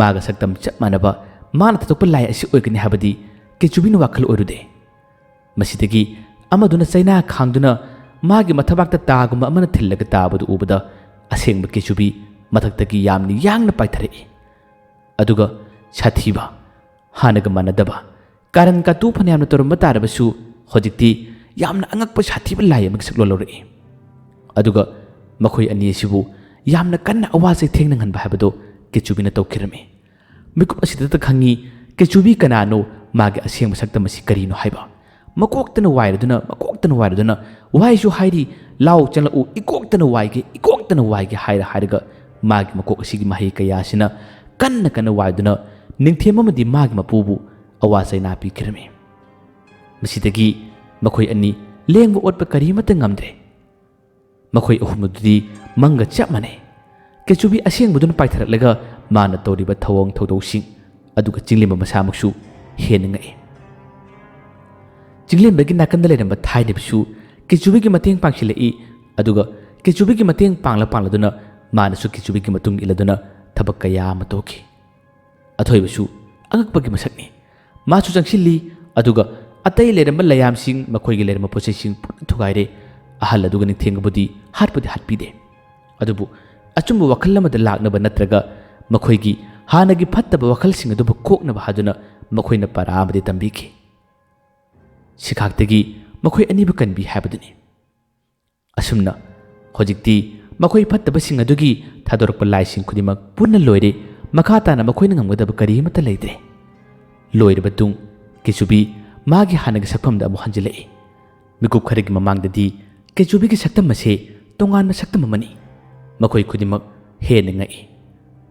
ꯃꯥꯒ ꯁꯛꯇꯝ ꯆꯞ ꯃꯥꯟꯅꯕ ꯃꯥꯅ ꯊꯥꯗꯣꯛꯄ ꯂꯥꯏ ꯑꯁꯤ ꯑꯣꯏꯒꯅꯤ ꯍꯥꯏꯕꯗꯤ ꯀꯦꯆꯨꯕꯤꯅ ꯋꯥꯈꯜ ꯑꯣꯏꯔꯨꯗꯦ꯫ ꯃꯁꯤꯗꯒꯤ ꯑꯃꯗꯨꯅ ꯆꯩꯅꯥ ꯈꯥꯡꯗꯨꯅ ꯃꯥꯒꯤ ꯃꯊꯕꯥꯛꯇ ꯇꯥꯒꯨꯝꯕ ꯑꯃꯅ ꯊꯤꯜꯂꯒ ꯇꯥꯕꯗꯨ ꯎꯕꯗ ꯑꯁꯦꯡꯕ ꯀꯦꯆꯨꯕꯤ ꯃꯊꯛꯇꯒꯤ ꯌꯥꯝꯅ ꯌꯥꯡꯅ ꯄꯥꯏꯊꯔꯛꯏ꯫ ꯑꯗꯨꯒ ꯁꯥꯊꯤꯕ, ꯍꯥꯟꯅꯒ ꯃꯥꯟꯅꯗꯕ, ꯀꯥꯔꯟ ꯀꯥꯇꯨ ꯐꯅꯌꯥꯝꯅ ꯇꯧꯔꯝꯕ ꯇꯥꯔꯕꯁꯨ ꯍꯧꯖꯤꯛꯇꯤ ꯌꯥꯝꯅ ꯑꯉꯛꯄ ꯁꯥꯊꯤꯕ ꯂꯥꯏ ꯑꯃꯒꯤ ꯁꯛꯂꯣꯟ ꯂꯧꯔꯛꯏ꯫ ꯑꯗꯨꯒ ꯃꯈꯣꯏ ꯑꯅꯤ ꯑꯁꯤꯕꯨ ꯌꯥꯝꯅ ꯀꯟꯅ ꯑꯋꯥ ꯆꯩꯊꯦꯡꯅ ꯉꯟꯕ ꯍꯥꯏꯕꯗꯨ ꯀꯦꯆꯨꯕꯤꯅ ꯇꯧꯈꯤꯔꯝꯃꯤ꯫ ꯃꯤꯀꯨꯞ ꯑꯁꯤꯗꯇ ꯈꯪꯉꯤ ꯀꯦꯆꯨꯕꯤ ꯀꯅꯥꯅꯣ, ꯃꯥꯒꯤ ꯑꯁꯦꯡꯕ ꯁꯛꯇꯝ ꯑꯁꯤ ꯀꯔꯤꯅꯣ ꯍꯥꯏꯕ꯫ ꯃꯀꯣꯛꯇꯅ ꯋꯥꯏꯔꯗꯨꯅ, ꯃꯀꯣꯛꯇꯅ ꯋꯥꯏꯔꯗꯨꯅ ꯋꯥꯏꯁꯨ ꯍꯥꯏꯔꯤ, "ꯂꯥꯎ ꯆꯪꯂꯛꯎ, ꯏꯀꯣꯛꯇꯅ ꯋꯥꯏꯒꯦ, ꯏꯀꯣꯛꯇꯅ ꯋꯥꯏꯒꯦ" ꯍꯥꯏꯔ ꯍꯥꯏꯔꯒ ꯃꯥꯒꯤ ꯃꯀꯣꯛ ꯑꯁꯤꯒꯤ ꯃꯍꯩ ꯀꯌꯥ ꯑꯁꯤꯅ ꯀꯟꯅ ꯀꯟꯅ ꯋꯥꯏꯗꯨꯅ ꯅꯤꯡꯊꯦꯝ ꯑꯃꯗꯤ ꯃꯥꯒꯤ ꯃꯄꯨꯕꯨ ꯑꯋꯥ ꯆꯩꯅꯥ ꯄꯤꯈꯤꯔꯝꯃꯤ꯫ ꯃꯁꯤꯗꯒꯤ ꯃꯈꯣꯏ ꯑꯅꯤ ꯂꯦꯡꯕ ꯑꯣꯠꯄ ꯀꯔꯤꯃꯠꯇ ꯉꯝꯗ꯭ꯔꯦ꯫ ꯃꯈꯣꯏ ꯑꯍꯨꯝ ꯑꯗꯨꯗꯤ ꯃꯪꯒ ꯆꯞ ꯃꯥꯟꯅꯩ꯫ ꯀꯦꯆꯨꯕꯤ ꯑꯁꯦꯡꯕꯗꯨꯅ ꯄꯥꯏꯊꯔꯛꯂꯒ ꯃꯥꯅ ꯇꯧꯔꯤꯕ ꯊꯧꯑꯣꯡ ꯊꯧꯗꯧꯁꯤꯡ, ꯑꯗꯨꯒ ꯆꯤꯡꯂꯦꯝꯕ ꯃꯁꯥꯃꯛꯁꯨ ꯍꯦꯟꯅ ꯉꯛꯏ꯫ ꯆꯤꯡꯂꯦꯝꯕꯒꯤ ꯅꯥꯀꯟꯗ ꯂꯩꯔꯝꯕ ꯊꯥꯏꯅꯕꯁꯨ ꯀꯦꯆꯨꯕꯤꯒꯤ ꯃꯇꯦꯡ ꯄꯥꯡꯁꯤꯜꯂꯛꯏ꯫ ꯑꯗꯨꯒ ꯀꯦꯆꯨꯕꯤꯒꯤ ꯃꯇꯦꯡ ꯄꯥꯡꯂ ꯄꯥꯡꯂꯗꯨꯅ ꯃꯥꯅꯁꯨ ꯀꯦꯆꯨꯕꯤꯒꯤ ꯃꯇꯨꯡ ꯏꯜꯂꯗꯨꯅ ꯊꯕꯛ ꯀꯌꯥ ꯑꯃ ꯇꯧꯈꯤ꯫ ꯑꯊꯣꯏꯕꯁꯨ ꯑꯉꯛꯄꯒꯤ ꯃꯁꯛꯅꯤ꯫ ꯃꯥꯁꯨ ꯆꯪꯁꯤꯜꯂꯤ꯫ ꯑꯗꯨꯒ ꯑꯇꯩ ꯂꯩꯔꯝꯕ ꯂꯩꯌꯥꯝꯁꯤꯡ, ꯃꯈꯣꯏꯒꯤ ꯂꯩꯔꯝꯕ ꯄꯣꯠꯆꯩꯁꯤꯡ ꯄꯨꯟꯅ ꯊꯨꯒꯥꯏꯔꯦ꯫ ꯑꯍꯜ ꯑꯗꯨꯒ ꯅꯤꯡꯊꯦꯝꯒꯕꯨꯗꯤ ꯍꯥꯠꯄꯨꯗꯤ ꯍꯥꯠꯄꯤꯗꯦ꯫ ꯑꯗꯨꯕꯨ ꯑꯆꯨꯝꯕ ꯋꯥꯈꯜ ꯑꯃꯗ ꯂꯥꯛꯅꯕ ꯅꯠꯇ꯭ꯔꯒ ꯃꯈꯣꯏꯒꯤ ꯍꯥꯟꯅꯒꯤ ꯐꯠꯇꯕ ꯋꯥꯈꯜꯁꯤꯡ ꯑꯗꯨꯕꯨ ꯀꯣꯛꯅꯕ ꯍꯥꯏꯗꯨꯅ ꯃꯈꯣꯏꯅ ꯄꯔꯥ ꯑꯃꯗꯤ ꯇꯝꯕꯤꯈꯤ꯫ ꯁꯤꯈꯥꯛꯇꯒꯤ ꯃꯈꯣꯏ ꯑꯅꯤꯕꯨ ꯀꯟꯕꯤ ꯍꯥꯏꯕꯗꯨꯅꯤ꯫ ꯑꯁꯨꯝꯅ ꯍꯧꯖꯤꯛꯇꯤ ꯃꯈꯣꯏ ꯐꯠꯇꯕꯁꯤꯡ ꯑꯗꯨꯒꯤ ꯊꯥꯗꯣꯔꯛꯄ ꯂꯥꯏꯁꯤꯡ ꯈꯨꯗꯤꯡꯃꯛ ꯄꯨꯟꯅ ꯂꯣꯏꯔꯦ꯫ ꯃꯈꯥ ꯇꯥꯅ ꯃꯈꯣꯏꯅ ꯉꯝꯒꯗꯕ ꯀꯔꯤ ꯑꯃꯠꯇ ꯂꯩꯇ꯭ꯔꯦ꯫ ꯂꯣꯏꯔꯕ ꯇꯨꯡ ꯀꯦꯆꯨꯕꯤ ꯃꯥꯒꯤ ꯍꯥꯟꯅꯒꯤ ꯁꯛꯐꯝꯗ ꯑꯃꯨꯛ ꯍꯟꯖꯤꯜꯂꯛꯏ꯫ ꯃꯤꯀꯨꯞ ꯈꯔꯒꯤ ꯃꯃꯥꯡꯗꯗꯤ ꯀꯦꯆꯨꯕꯤꯒꯤ ꯁꯛꯇꯝ ꯑꯁꯦ ꯇꯣꯉꯥꯟꯕ ꯁꯛꯇꯝ ꯑꯃꯅꯤ꯫ ꯃꯈꯣꯏ ꯈꯨꯗꯤꯡꯃꯛ ꯍꯦꯟꯅ ꯉꯛꯏ꯫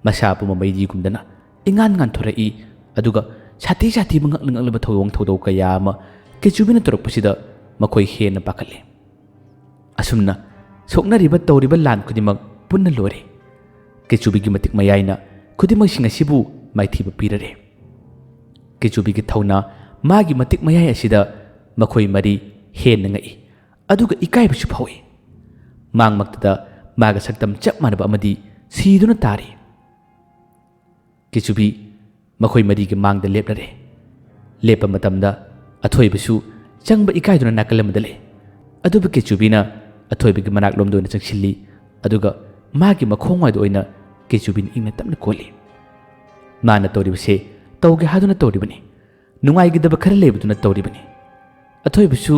ꯃꯁꯥ ꯄꯨꯝꯕ ꯃꯩꯔꯤꯒꯨꯝꯗꯅ ꯏꯉꯥꯟ ꯉꯥꯟꯊꯣꯔꯛꯏ꯫ ꯑꯗꯨꯒ ꯁꯥꯊꯤ ꯁꯥꯊꯤꯕ ꯉꯛꯂ ꯉꯛꯂꯕ ꯊꯧꯑꯣꯡ ꯊꯧꯗꯧ ꯀꯌꯥ ꯑꯃ ꯀꯦꯆꯨꯕꯤꯅ ꯇꯧꯔꯛꯄꯁꯤꯗ ꯃꯈꯣꯏ ꯍꯦꯟꯅ ꯄꯥꯈꯠꯂꯤ꯫ ꯑꯁꯨꯝꯅ ꯁꯣꯛꯅꯔꯤꯕ ꯇꯧꯔꯤꯕ ꯂꯥꯟ ꯈꯨꯗꯤꯡꯃꯛ ꯄꯨꯟꯅ ꯂꯣꯏꯔꯦ꯫ ꯀꯦꯆꯨꯕꯤꯒꯤ ꯃꯇꯤꯛ ꯃꯌꯥꯏꯅ ꯈꯨꯗꯤꯡꯃꯛꯁꯤꯡ ꯑꯁꯤꯕꯨ ꯃꯥꯏꯊꯤꯕ ꯄꯤꯔꯔꯦ꯫ ꯀꯦꯆꯨꯕꯤꯒꯤ ꯊꯧꯅꯥ, ꯃꯥꯒꯤ ꯃꯇꯤꯛ ꯃꯌꯥꯏ ꯑꯁꯤꯗ ꯃꯈꯣꯏ ꯃꯔꯤ ꯍꯦꯟꯅ ꯉꯛꯏ, ꯑꯗꯨꯒ ꯏꯀꯥꯏꯕꯁꯨ ꯐꯥꯎꯏ꯫ ꯃꯥꯡꯃꯛꯇꯗ ꯃꯥꯒ ꯁꯛꯇꯝ ꯆꯞ ꯃꯥꯟꯅꯕ ꯑꯃꯗꯤ ꯁꯤꯗꯨꯅ ꯇꯥꯔꯤ꯫ ꯀꯦꯆꯨꯕꯤ ꯃꯈꯣꯏ ꯃꯔꯤꯒꯤ ꯃꯥꯡꯗ ꯂꯦꯞꯂꯔꯦ꯫ ꯂꯦꯞꯄ ꯃꯇꯝꯗ ꯑꯊꯣꯏꯕꯁꯨ ꯆꯪꯕ ꯏꯀꯥꯏꯗꯨꯅ ꯅꯥꯀꯜ ꯑꯃꯗ ꯂꯩ꯫ ꯑꯗꯨꯕꯨ ꯀꯦꯆꯨꯕꯤꯅ ꯑꯊꯣꯏꯕꯒꯤ ꯃꯅꯥꯛꯂꯣꯝꯗ ꯑꯣꯏꯅ ꯆꯪꯁꯤꯜꯂꯤ꯫ ꯑꯗꯨꯒ ꯃꯥꯒꯤ ꯃꯈꯣꯡꯋꯥꯏꯗ ꯑꯣꯏꯅ ꯀꯦꯆꯨꯕꯤꯅ ꯏꯪꯅ ꯇꯞꯅ ꯀꯣꯜꯂꯤ꯫ ꯃꯥꯅ ꯇꯧꯔꯤꯕꯁꯦ ꯇꯧꯒꯦ ꯍꯥꯏꯗꯨꯅ ꯇꯧꯔꯤꯕꯅꯤ꯫ ꯅꯨꯡꯉꯥꯏꯒꯗꯕ ꯈꯔ ꯂꯩꯕꯗꯨꯅ ꯇꯧꯔꯤꯕꯅꯤ꯫ ꯑꯊꯣꯏꯕꯁꯨ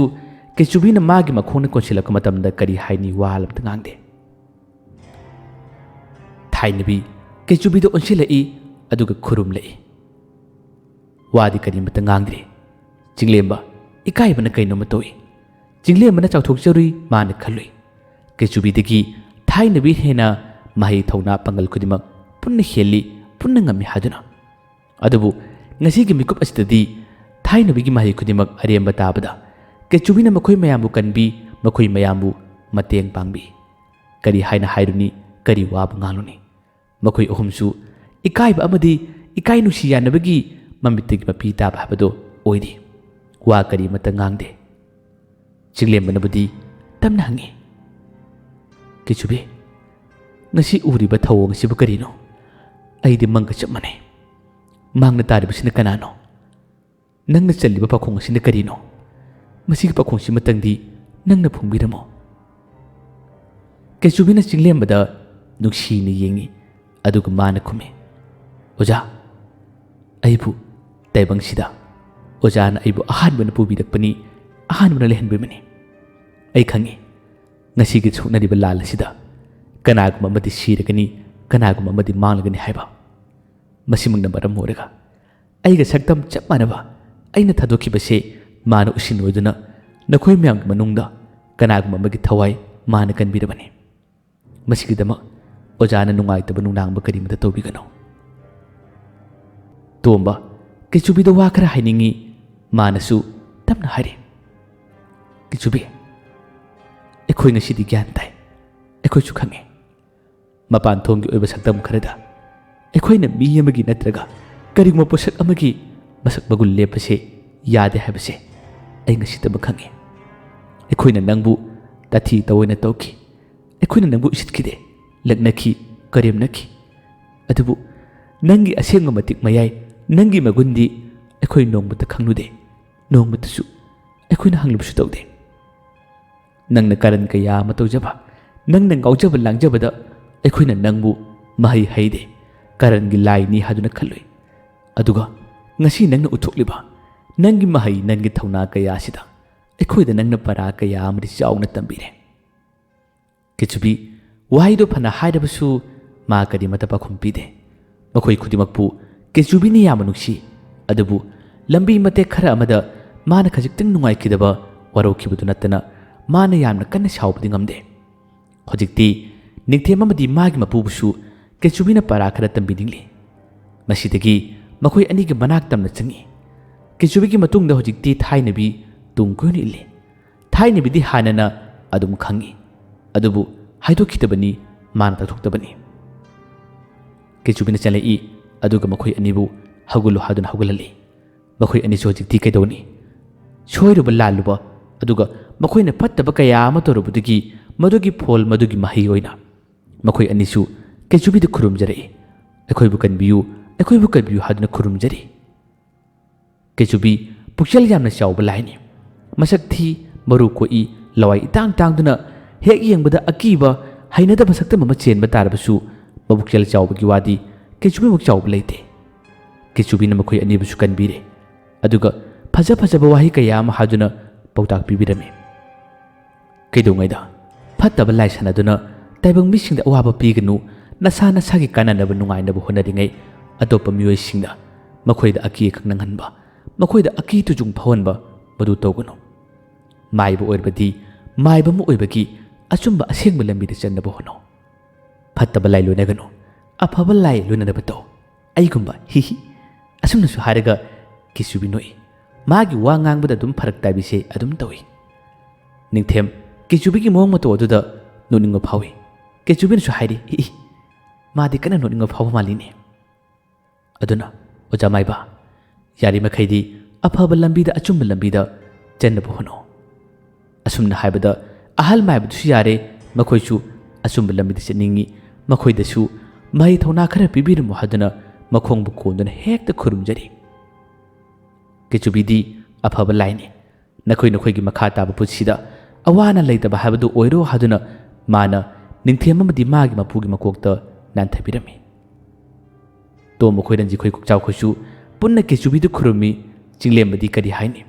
ꯀꯦꯆꯨꯕꯤꯅ ꯃꯥꯒꯤ ꯃꯈꯣꯡꯅ ꯀꯣꯟꯁꯤꯜꯂꯛꯄ ꯃꯇꯝꯗ ꯀꯔꯤ ꯍꯥꯏꯅꯤ, ꯋꯥ ꯑꯃꯇ ꯉꯥꯡꯗꯦ꯫ ꯊꯥꯏꯅꯕꯤ ꯀꯦꯆꯨꯕꯤꯗ ꯑꯣꯟꯁꯤꯜꯂꯛꯏ, ꯑꯗꯨꯒ ꯈꯨꯔꯨꯝꯂꯛꯏ꯫ ꯋꯥꯗꯤ ꯀꯔꯤꯃꯇ ꯉꯥꯡꯗ꯭ꯔꯤ꯫ ꯆꯤꯡꯂꯦꯝꯕ ꯏꯀꯥꯏꯕꯅ ꯀꯩꯅꯣꯝꯃ ꯇꯧꯏ꯫ ꯆꯤꯡꯂꯦꯝꯕꯅ ꯆꯥꯎꯊꯣꯛꯆꯔꯨꯏ, ꯃꯥꯅ ꯈꯜꯂꯨꯏ꯫ ꯀꯦꯆꯨꯕꯤꯗꯒꯤ ꯊꯥꯏꯅꯕꯤ ꯍꯦꯟꯅ ꯃꯍꯩ ꯊꯧꯅꯥ ꯄꯥꯡꯒꯜ ꯈꯨꯗꯤꯡꯃꯛ ꯄꯨꯟꯅ ꯍꯦꯜꯂꯤ, ꯄꯨꯟꯅ ꯉꯝꯃꯤ ꯍꯥꯏꯗꯨꯅ꯫ ꯑꯗꯨꯕꯨ ꯉꯁꯤꯒꯤ ꯃꯤꯀꯨꯞ ꯑꯁꯤꯗꯗꯤ ꯊꯥꯏꯅꯕꯤꯒꯤ ꯃꯍꯩ ꯈꯨꯗꯤꯡꯃꯛ ꯑꯔꯦꯝꯕ ꯇꯥꯕꯗ ꯀꯦꯆꯨꯕꯤꯅ ꯃꯈꯣꯏ ꯃꯌꯥꯝꯕꯨ ꯀꯟꯕꯤ, ꯃꯈꯣꯏ ꯃꯌꯥꯝꯕꯨ ꯃꯇꯦꯡ ꯄꯥꯡꯕꯤ꯫ ꯀꯔꯤ ꯍꯥꯏꯅ ꯍꯥꯏꯔꯨꯅꯤ, ꯀꯔꯤ ꯋꯥꯕꯨ ꯉꯥꯡꯂꯨꯅꯤ? ꯃꯈꯣꯏ ꯑꯍꯨꯝꯁꯨ ꯏꯀꯥꯏꯕ ꯑꯃꯗꯤ ꯏꯀꯥꯏ ꯅꯨꯡꯁꯤ ꯌꯥꯅꯕꯒꯤ ꯃꯃꯤꯠꯇꯒꯤ ꯃꯄꯤ ꯇꯥꯕ ꯍꯥꯏꯕꯗꯨ ꯑꯣꯏꯔꯤ꯫ ꯋꯥ ꯀꯔꯤꯃꯠꯇ ꯉꯥꯡꯗꯦ꯫ ꯆꯤꯡꯂꯦꯝꯕꯅꯕꯨꯗꯤ ꯇꯞꯅ ꯍꯪꯉꯤ, "ꯀꯦꯆꯨꯕꯤ, ꯉꯁꯤ ꯎꯔꯤꯕ ꯊꯧꯑꯣꯡ ꯑꯁꯤꯕꯨ ꯀꯔꯤꯅꯣ? ꯑꯩꯗꯤ ꯃꯪꯒ ꯆꯞ ꯃꯥꯟꯅꯩ꯫ ꯃꯥꯡꯗ ꯇꯥꯔꯤꯕꯁꯤꯅ ꯀꯅꯥꯅꯣ? ꯅꯪꯅ ꯆꯜꯂꯤꯕ ꯄꯥꯈꯣꯡ ꯑꯁꯤꯅ ꯀꯔꯤꯅꯣ? ꯃꯁꯤꯒꯤ ꯄꯥꯈꯣꯡꯁꯤꯃꯇꯪꯗꯤ ꯅꯪꯅ ꯐꯣꯡꯕꯤꯔꯝꯃꯣ꯫" ꯀꯦꯆꯨꯕꯤꯅ ꯆꯤꯡꯂꯦꯝꯕꯗ ꯅꯨꯡꯁꯤꯅ ꯌꯦꯡꯉꯤ, ꯑꯗꯨꯒ ꯃꯥꯅ ꯈꯨꯝꯃꯤ, "ꯑꯣꯖꯥ, ꯑꯩꯕꯨ ꯇꯥꯏꯕꯪꯁꯤꯗ ꯑꯣꯖꯥꯅ ꯑꯩꯕꯨ ꯑꯍꯥꯟꯕꯅ ꯄꯨꯕꯤꯔꯛꯄꯅꯤ, ꯑꯍꯥꯟꯕꯅ ꯂꯩꯍꯟꯕꯤꯕꯅꯤ꯫ ꯑꯩ ꯈꯪꯏ, ꯉꯁꯤꯒꯤ ꯁꯣꯛꯅꯔꯤꯕ ꯂꯥꯟ ꯑꯁꯤꯗ ꯀꯅꯥꯒꯨꯝꯕ ꯑꯃꯗꯤ ꯁꯤꯔꯒꯅꯤ, ꯀꯅꯥꯒꯨꯝꯕ ꯑꯃꯗꯤ ꯃꯥꯡꯂꯒꯅꯤ ꯍꯥꯏꯕ꯫ ꯃꯁꯤꯃꯛꯅ ꯃꯔꯝ ꯑꯣꯏꯔꯒ ꯑꯩꯒ ꯁꯛꯇꯝ ꯆꯞ ꯃꯥꯟꯅꯕ ꯑꯩꯅ ꯊꯥꯗꯣꯛꯈꯤꯕꯁꯦ ꯃꯥꯅ ꯎꯁꯤꯟ ꯑꯣꯏꯗꯨꯅ ꯅꯈꯣꯏ ꯃꯌꯥꯝꯒꯤ ꯃꯅꯨꯡꯗ ꯀꯅꯥꯒꯨꯝꯕ ꯑꯃꯒꯤ ꯊꯋꯥꯏ ꯃꯥꯅ ꯀꯟꯕꯤꯔꯕꯅꯤ꯫ ꯃꯁꯤꯒꯤꯗꯃꯛ ꯑꯣꯖꯥꯅ ꯅꯨꯡꯉꯥꯏꯇꯕ ꯅꯨꯡꯅꯥꯡꯕ ꯀꯔꯤꯃꯇ ꯇꯧꯕꯤꯒꯅꯨ꯫" ꯇꯣꯝꯕ, ꯀꯤꯆꯨꯕꯤꯗ ꯋꯥ ꯈꯔ ꯍꯥꯏꯅꯤꯡꯏ꯫ ꯃꯥꯅꯁꯨ ꯇꯞꯅ ꯍꯥꯏꯔꯤ, "ꯀꯤꯆꯨꯕꯤ, ꯑꯩꯈꯣꯏ ꯉꯁꯤꯗꯤ ꯒ꯭ꯌꯥꯟ ꯇꯥꯏ꯫ ꯑꯩꯈꯣꯏꯁꯨ ꯈꯪꯉꯤ꯫ ꯃꯄꯥꯟ ꯊꯣꯡꯒꯤ ꯑꯣꯏꯕ ꯁꯛꯇꯝ ꯈꯔꯗ ꯑꯩꯈꯣꯏꯅ ꯃꯤ ꯑꯃꯒꯤ ꯅꯠꯇ꯭ꯔꯒ ꯀꯔꯤꯒꯨꯝꯕ ꯄꯣꯠꯁꯛ ꯑꯃꯒꯤ ꯃꯁꯛ ꯃꯒꯨꯟ ꯂꯦꯞꯄꯁꯦ ꯌꯥꯗꯦ ꯍꯥꯏꯕꯁꯦ ꯑꯩ ꯉꯁꯤꯇꯃꯛ ꯈꯪꯉꯤ꯫ ꯑꯩꯈꯣꯏꯅ ꯅꯪꯕꯨ ꯇꯥꯊꯤ ꯇꯑꯣꯏꯅ ꯇꯧꯈꯤ꯫ ꯑꯩꯈꯣꯏꯅ ꯅꯪꯕꯨ ꯎꯁꯤꯠꯈꯤꯗꯦ, ꯂꯛꯅꯈꯤ, ꯀꯔꯦꯝꯅꯈꯤ꯫ ꯑꯗꯨꯕꯨ ꯅꯪꯒꯤ ꯑꯁꯦꯡꯕ ꯃꯇꯤꯛ ꯃꯌꯥꯏ, ꯅꯪꯒꯤ ꯃꯒꯨꯟꯗꯤ ꯑꯩꯈꯣꯏ ꯅꯣꯡꯃꯇ ꯈꯪꯂꯨꯗꯦ, ꯅꯣꯡꯃꯇꯁꯨ ꯑꯩꯈꯣꯏꯅ ꯍꯪꯂꯨꯕꯁꯨ ꯇꯧꯗꯦ꯫ ꯅꯪꯅ ꯀꯔꯟ ꯀꯌꯥ ꯑꯃ ꯇꯧꯖꯕ, ꯅꯪꯅ ꯉꯥꯎꯖꯕ ꯂꯥꯡꯖꯕꯗ ꯑꯩꯈꯣꯏꯅ ꯅꯪꯕꯨ ꯃꯍꯩ ꯍꯩꯗꯦ, ꯀꯔꯟꯒꯤ ꯂꯥꯏꯅꯤ ꯍꯥꯏꯗꯨꯅ ꯈꯜꯂꯨꯏ꯫ ꯑꯗꯨꯒ ꯉꯁꯤ ꯅꯪꯅ ꯎꯠꯊꯣꯛꯂꯤꯕ ꯅꯪꯒꯤ ꯃꯍꯩ, ꯅꯪꯒꯤ ꯊꯧꯅꯥ ꯀꯌꯥ ꯑꯁꯤꯗ ꯑꯩꯈꯣꯏꯗ ꯅꯪꯅ ꯄꯔꯥ ꯀꯌꯥ ꯑꯃꯗꯤ ꯆꯥꯎꯅ ꯇꯝꯕꯤꯔꯦ꯫" ꯀꯤꯆꯨꯕꯤ ꯋꯥꯍꯩꯗꯨ ꯐꯅ ꯍꯥꯏꯔꯕꯁꯨ ꯃꯥ ꯀꯔꯤꯃꯇ ꯄꯥꯎꯈꯨꯝ ꯄꯤꯗꯦ꯫ ꯃꯈꯣꯏ ꯈꯨꯗꯤꯡꯃꯛꯄꯨ ꯀꯤꯆꯨꯕꯤꯅ ꯌꯥꯝꯅ ꯅꯨꯡꯁꯤ꯫ ꯑꯗꯨꯕꯨ ꯂꯝꯕꯤ ꯃꯇꯦꯛ ꯈꯔ ꯑꯃꯗ ꯃꯥꯅ ꯈꯖꯤꯛꯇꯪ ꯅꯨꯡꯉꯥꯏꯈꯤꯗꯕ ꯋꯥꯔꯧꯈꯤꯕꯗꯨ ꯅꯠꯇꯅ ꯃꯥꯅ ꯌꯥꯝꯅ ꯀꯟꯅ ꯁꯥꯎꯕꯗꯤ ꯉꯝꯗꯦ꯫ ꯍꯧꯖꯤꯛꯇꯤ ꯅꯤꯡꯊꯦꯝ ꯑꯃꯗꯤ ꯃꯥꯒꯤ ꯃꯄꯨꯕꯨꯁꯨ ꯀꯤꯆꯨꯕꯤꯅ ꯄꯔꯥ ꯈꯔ ꯇꯝꯕꯤꯅꯤꯡꯂꯤ꯫ ꯃꯁꯤꯗꯒꯤ ꯃꯈꯣꯏ ꯑꯅꯤꯒꯤ ꯃꯅꯥꯛ ꯇꯝꯅ ꯆꯪꯏ꯫ ꯀꯤꯆꯨꯕꯤꯒꯤ ꯃꯇꯨꯡꯗ ꯍꯧꯖꯤꯛꯇꯤ ꯊꯥꯏꯅꯕꯤ ꯇꯨꯡ ꯀꯣꯏꯅ ꯏꯜꯂꯤ꯫ ꯊꯥꯏꯅꯕꯤꯗꯤ ꯍꯥꯟꯅꯅ ꯑꯗꯨꯝ ꯈꯪꯏ, ꯑꯗꯨꯕꯨ ꯍꯥꯏꯗꯣꯛꯈꯤꯗꯕꯅꯤ, ꯃꯥꯅ ꯇꯧꯊꯣꯛꯇꯕꯅꯤ꯫ ꯀꯤꯆꯨꯕꯤꯅ ꯆꯪꯂꯛꯏ, ꯑꯗꯨꯒ ꯃꯈꯣꯏ ꯑꯅꯤꯕꯨ ꯍꯧꯒꯠꯂꯨ ꯍꯥꯏꯗꯨꯅ ꯍꯧꯒꯠꯍꯜꯂꯤ꯫ ꯃꯈꯣꯏ ꯑꯅꯤꯁꯨ ꯍꯧꯖꯤꯛꯇꯤ ꯀꯩꯗꯧꯅꯤ? ꯁꯣꯏꯔꯨꯕ ꯂꯥꯜꯂꯨꯕ, ꯑꯗꯨꯒ ꯃꯈꯣꯏꯅ ꯐꯠꯇꯕ ꯀꯌꯥ ꯑꯃ ꯇꯧꯔꯨꯕꯗꯒꯤ ꯃꯗꯨꯒꯤ ꯐꯣꯜ, ꯃꯗꯨꯒꯤ ꯃꯍꯩ ꯑꯣꯏꯅ ꯃꯈꯣꯏ ꯑꯅꯤꯁꯨ ꯀꯤꯆꯨꯕꯤꯗ ꯈꯨꯔꯨꯝꯖꯔꯛꯏ꯫ "ꯑꯩꯈꯣꯏꯕꯨ ꯀꯟꯕꯤꯌꯨ, ꯑꯩꯈꯣꯏꯕꯨ ꯀꯟꯕꯤꯌꯨ" ꯍꯥꯏꯗꯨꯅ ꯈꯨꯔꯨꯝꯖꯔꯤ꯫ ꯀꯤꯆꯨꯕꯤ ꯄꯨꯛꯆꯦꯜ ꯌꯥꯝꯅ ꯆꯥꯎꯕ ꯂꯥꯏꯅꯤ꯫ ꯃꯁꯛ ꯊꯤ, ꯃꯔꯨ ꯀꯣꯛꯏ, ꯂꯋꯥꯏ ꯏꯇꯥꯡ ꯇꯥꯡꯗꯨꯅ ꯍꯦꯛ ꯌꯦꯡꯕꯗ ꯑꯀꯤꯕ, ꯍꯩꯅꯗꯕ ꯁꯛꯇꯝ ꯑꯃ ꯆꯦꯟꯕ ꯇꯥꯔꯕꯁꯨ ꯃꯄꯨꯛꯆꯦꯜ ꯆꯥꯎꯕꯒꯤ ꯋꯥꯗꯤ ꯀꯦꯆꯨꯕꯤꯃꯨꯛ ꯆꯥꯎꯕ ꯂꯩꯇꯦ꯫ ꯀꯦꯆꯨꯕꯤꯅ ꯃꯈꯣꯏ ꯑꯅꯤꯕꯨꯁꯨ ꯀꯟꯕꯤꯔꯦ꯫ ꯑꯗꯨꯒ ꯐꯖ ꯐꯖꯕ ꯋꯥꯍꯩ ꯀꯌꯥ ꯑꯃ ꯍꯥꯏꯗꯨꯅ ꯄꯥꯎꯇꯥꯛ ꯄꯤꯕꯤꯔꯝꯃꯤ꯫ "ꯀꯩꯗꯧꯉꯩꯗ ꯐꯠꯇꯕ ꯂꯥꯏ ꯁꯥꯟꯅꯗꯨꯅ ꯇꯥꯏꯕꯪ ꯃꯤꯁꯤꯡꯗ ꯑꯋꯥꯕ ꯄꯤꯒꯅꯨ, ꯅꯁꯥ ꯅꯁꯥꯒꯤ ꯀꯥꯟꯅꯅꯕ ꯅꯨꯡꯉꯥꯏꯅꯕ ꯍꯣꯠꯅꯔꯤꯉꯩ ꯑꯇꯣꯞꯄ ꯃꯤꯑꯣꯏꯁꯤꯡꯗ ꯃꯈꯣꯏꯗ ꯑꯀꯤ ꯑꯈꯪ ꯅꯪꯍꯟꯕ, ꯃꯈꯣꯏꯗ ꯑꯀꯤ ꯇꯨꯖꯨꯡ ꯐꯥꯎꯍꯟꯕ, ꯃꯗꯨ ꯇꯧꯒꯅꯨ꯫ ꯃꯥꯏꯕ ꯑꯣꯏꯔꯕꯗꯤ ꯃꯥꯏꯕ ꯑꯃ ꯑꯣꯏꯕꯒꯤ ꯑꯆꯨꯝꯕ ꯑꯁꯦꯡꯕ ꯂꯝꯕꯤꯗ ꯆꯠꯅꯕ ꯍꯣꯠꯅꯧ꯫ ꯐꯠꯇꯕ ꯂꯥꯏ ꯂꯣꯏꯅꯒꯅꯨ, ꯑꯐꯕ ꯂꯥꯏ ꯂꯣꯏꯅꯅꯕ ꯇꯧ꯫ ꯑꯩꯒꯨꯝꯕ, ꯍꯤꯍꯤ꯫" ꯑꯁꯨꯝꯅꯁꯨ ꯍꯥꯏꯔꯒ ꯀꯦꯆꯨꯕꯤ ꯅꯣꯛꯏ꯫ ꯃꯥꯒꯤ ꯋꯥ ꯉꯥꯡꯕꯗ ꯑꯗꯨꯝ ꯐꯔꯛ ꯇꯥꯕꯤꯁꯦ ꯑꯗꯨꯝ ꯇꯧꯏ꯫ ꯅꯤꯡꯊꯦꯝ ꯀꯦꯆꯨꯕꯤꯒꯤ ꯃꯑꯣꯡ ꯃꯇꯧ ꯑꯗꯨꯗ ꯅꯣꯛꯅꯤꯡꯕ ꯐꯥꯎꯏ꯫ ꯀꯦꯆꯨꯕꯤꯅꯁꯨ ꯍꯥꯏꯔꯤ, "ꯏ, ꯏ, ꯃꯥꯗꯤ ꯀꯟꯅ ꯅꯣꯛꯅꯤꯡꯕ ꯐꯥꯎꯕ ꯃꯥꯜꯂꯤꯅꯦ꯫ ꯑꯗꯨꯅ ꯑꯣꯖꯥ ꯃꯥꯏꯕ, ꯌꯥꯔꯤꯃꯈꯩꯗꯤ ꯑꯐꯕ ꯂꯝꯕꯤꯗ, ꯑꯆꯨꯝꯕ ꯂꯝꯕꯤꯗ ꯆꯠꯅꯕ ꯍꯣꯠꯅꯧ꯫" ꯑꯁꯨꯝꯅ ꯍꯥꯏꯕꯗ ꯑꯍꯜ ꯃꯥꯏꯕꯗꯨꯁꯨ ꯌꯥꯔꯦ, ꯃꯈꯣꯏꯁꯨ ꯑꯆꯨꯝꯕ ꯂꯝꯕꯤꯗ ꯆꯠꯅꯤꯡꯏ꯫ ꯃꯈꯣꯏꯗꯁꯨ ꯃꯍꯩ ꯊꯧꯅꯥ ꯈꯔ ꯄꯤꯕꯤꯔꯝꯃꯨ ꯍꯥꯏꯗꯨꯅ ꯃꯈꯣꯡꯕꯨ ꯀꯣꯟꯗꯨꯅ ꯍꯦꯛꯇ ꯈꯨꯔꯨꯝꯖꯔꯤ꯫ "ꯀꯦꯆꯨꯕꯤꯗꯤ ꯑꯐꯕ ꯂꯥꯏꯅꯤ, ꯅꯈꯣꯏ ꯅꯈꯣꯏꯒꯤ ꯃꯈꯥ ꯇꯥꯕ ꯄꯨꯟꯁꯤꯗ ꯑꯋꯥ ꯑꯅꯥ ꯂꯩꯇꯕ ꯍꯥꯏꯕꯗꯨ ꯑꯣꯏꯔꯣ" ꯍꯥꯏꯗꯨꯅ ꯃꯥꯅ ꯅꯤꯡꯊꯦꯝ ꯑꯃꯗꯤ ꯃꯥꯒꯤ ꯃꯄꯨꯒꯤ ꯃꯀꯣꯛꯇ ꯅꯥꯟꯊꯕꯤꯔꯝꯃꯤ꯫ ꯇꯣꯝ ꯃꯈꯣꯏ, ꯔꯟꯖꯤꯠ ꯈꯣꯏ, ꯀꯣꯛꯆꯥꯎ ꯈꯣꯏꯁꯨ ꯄꯨꯟꯅ ꯀꯦꯆꯨꯕꯤꯗꯨ ꯈꯨꯔꯨꯝꯃꯤ꯫ ꯆꯤꯡꯂꯦꯝꯕꯗꯤ ꯀꯔꯤ ꯍꯥꯏꯅꯤ?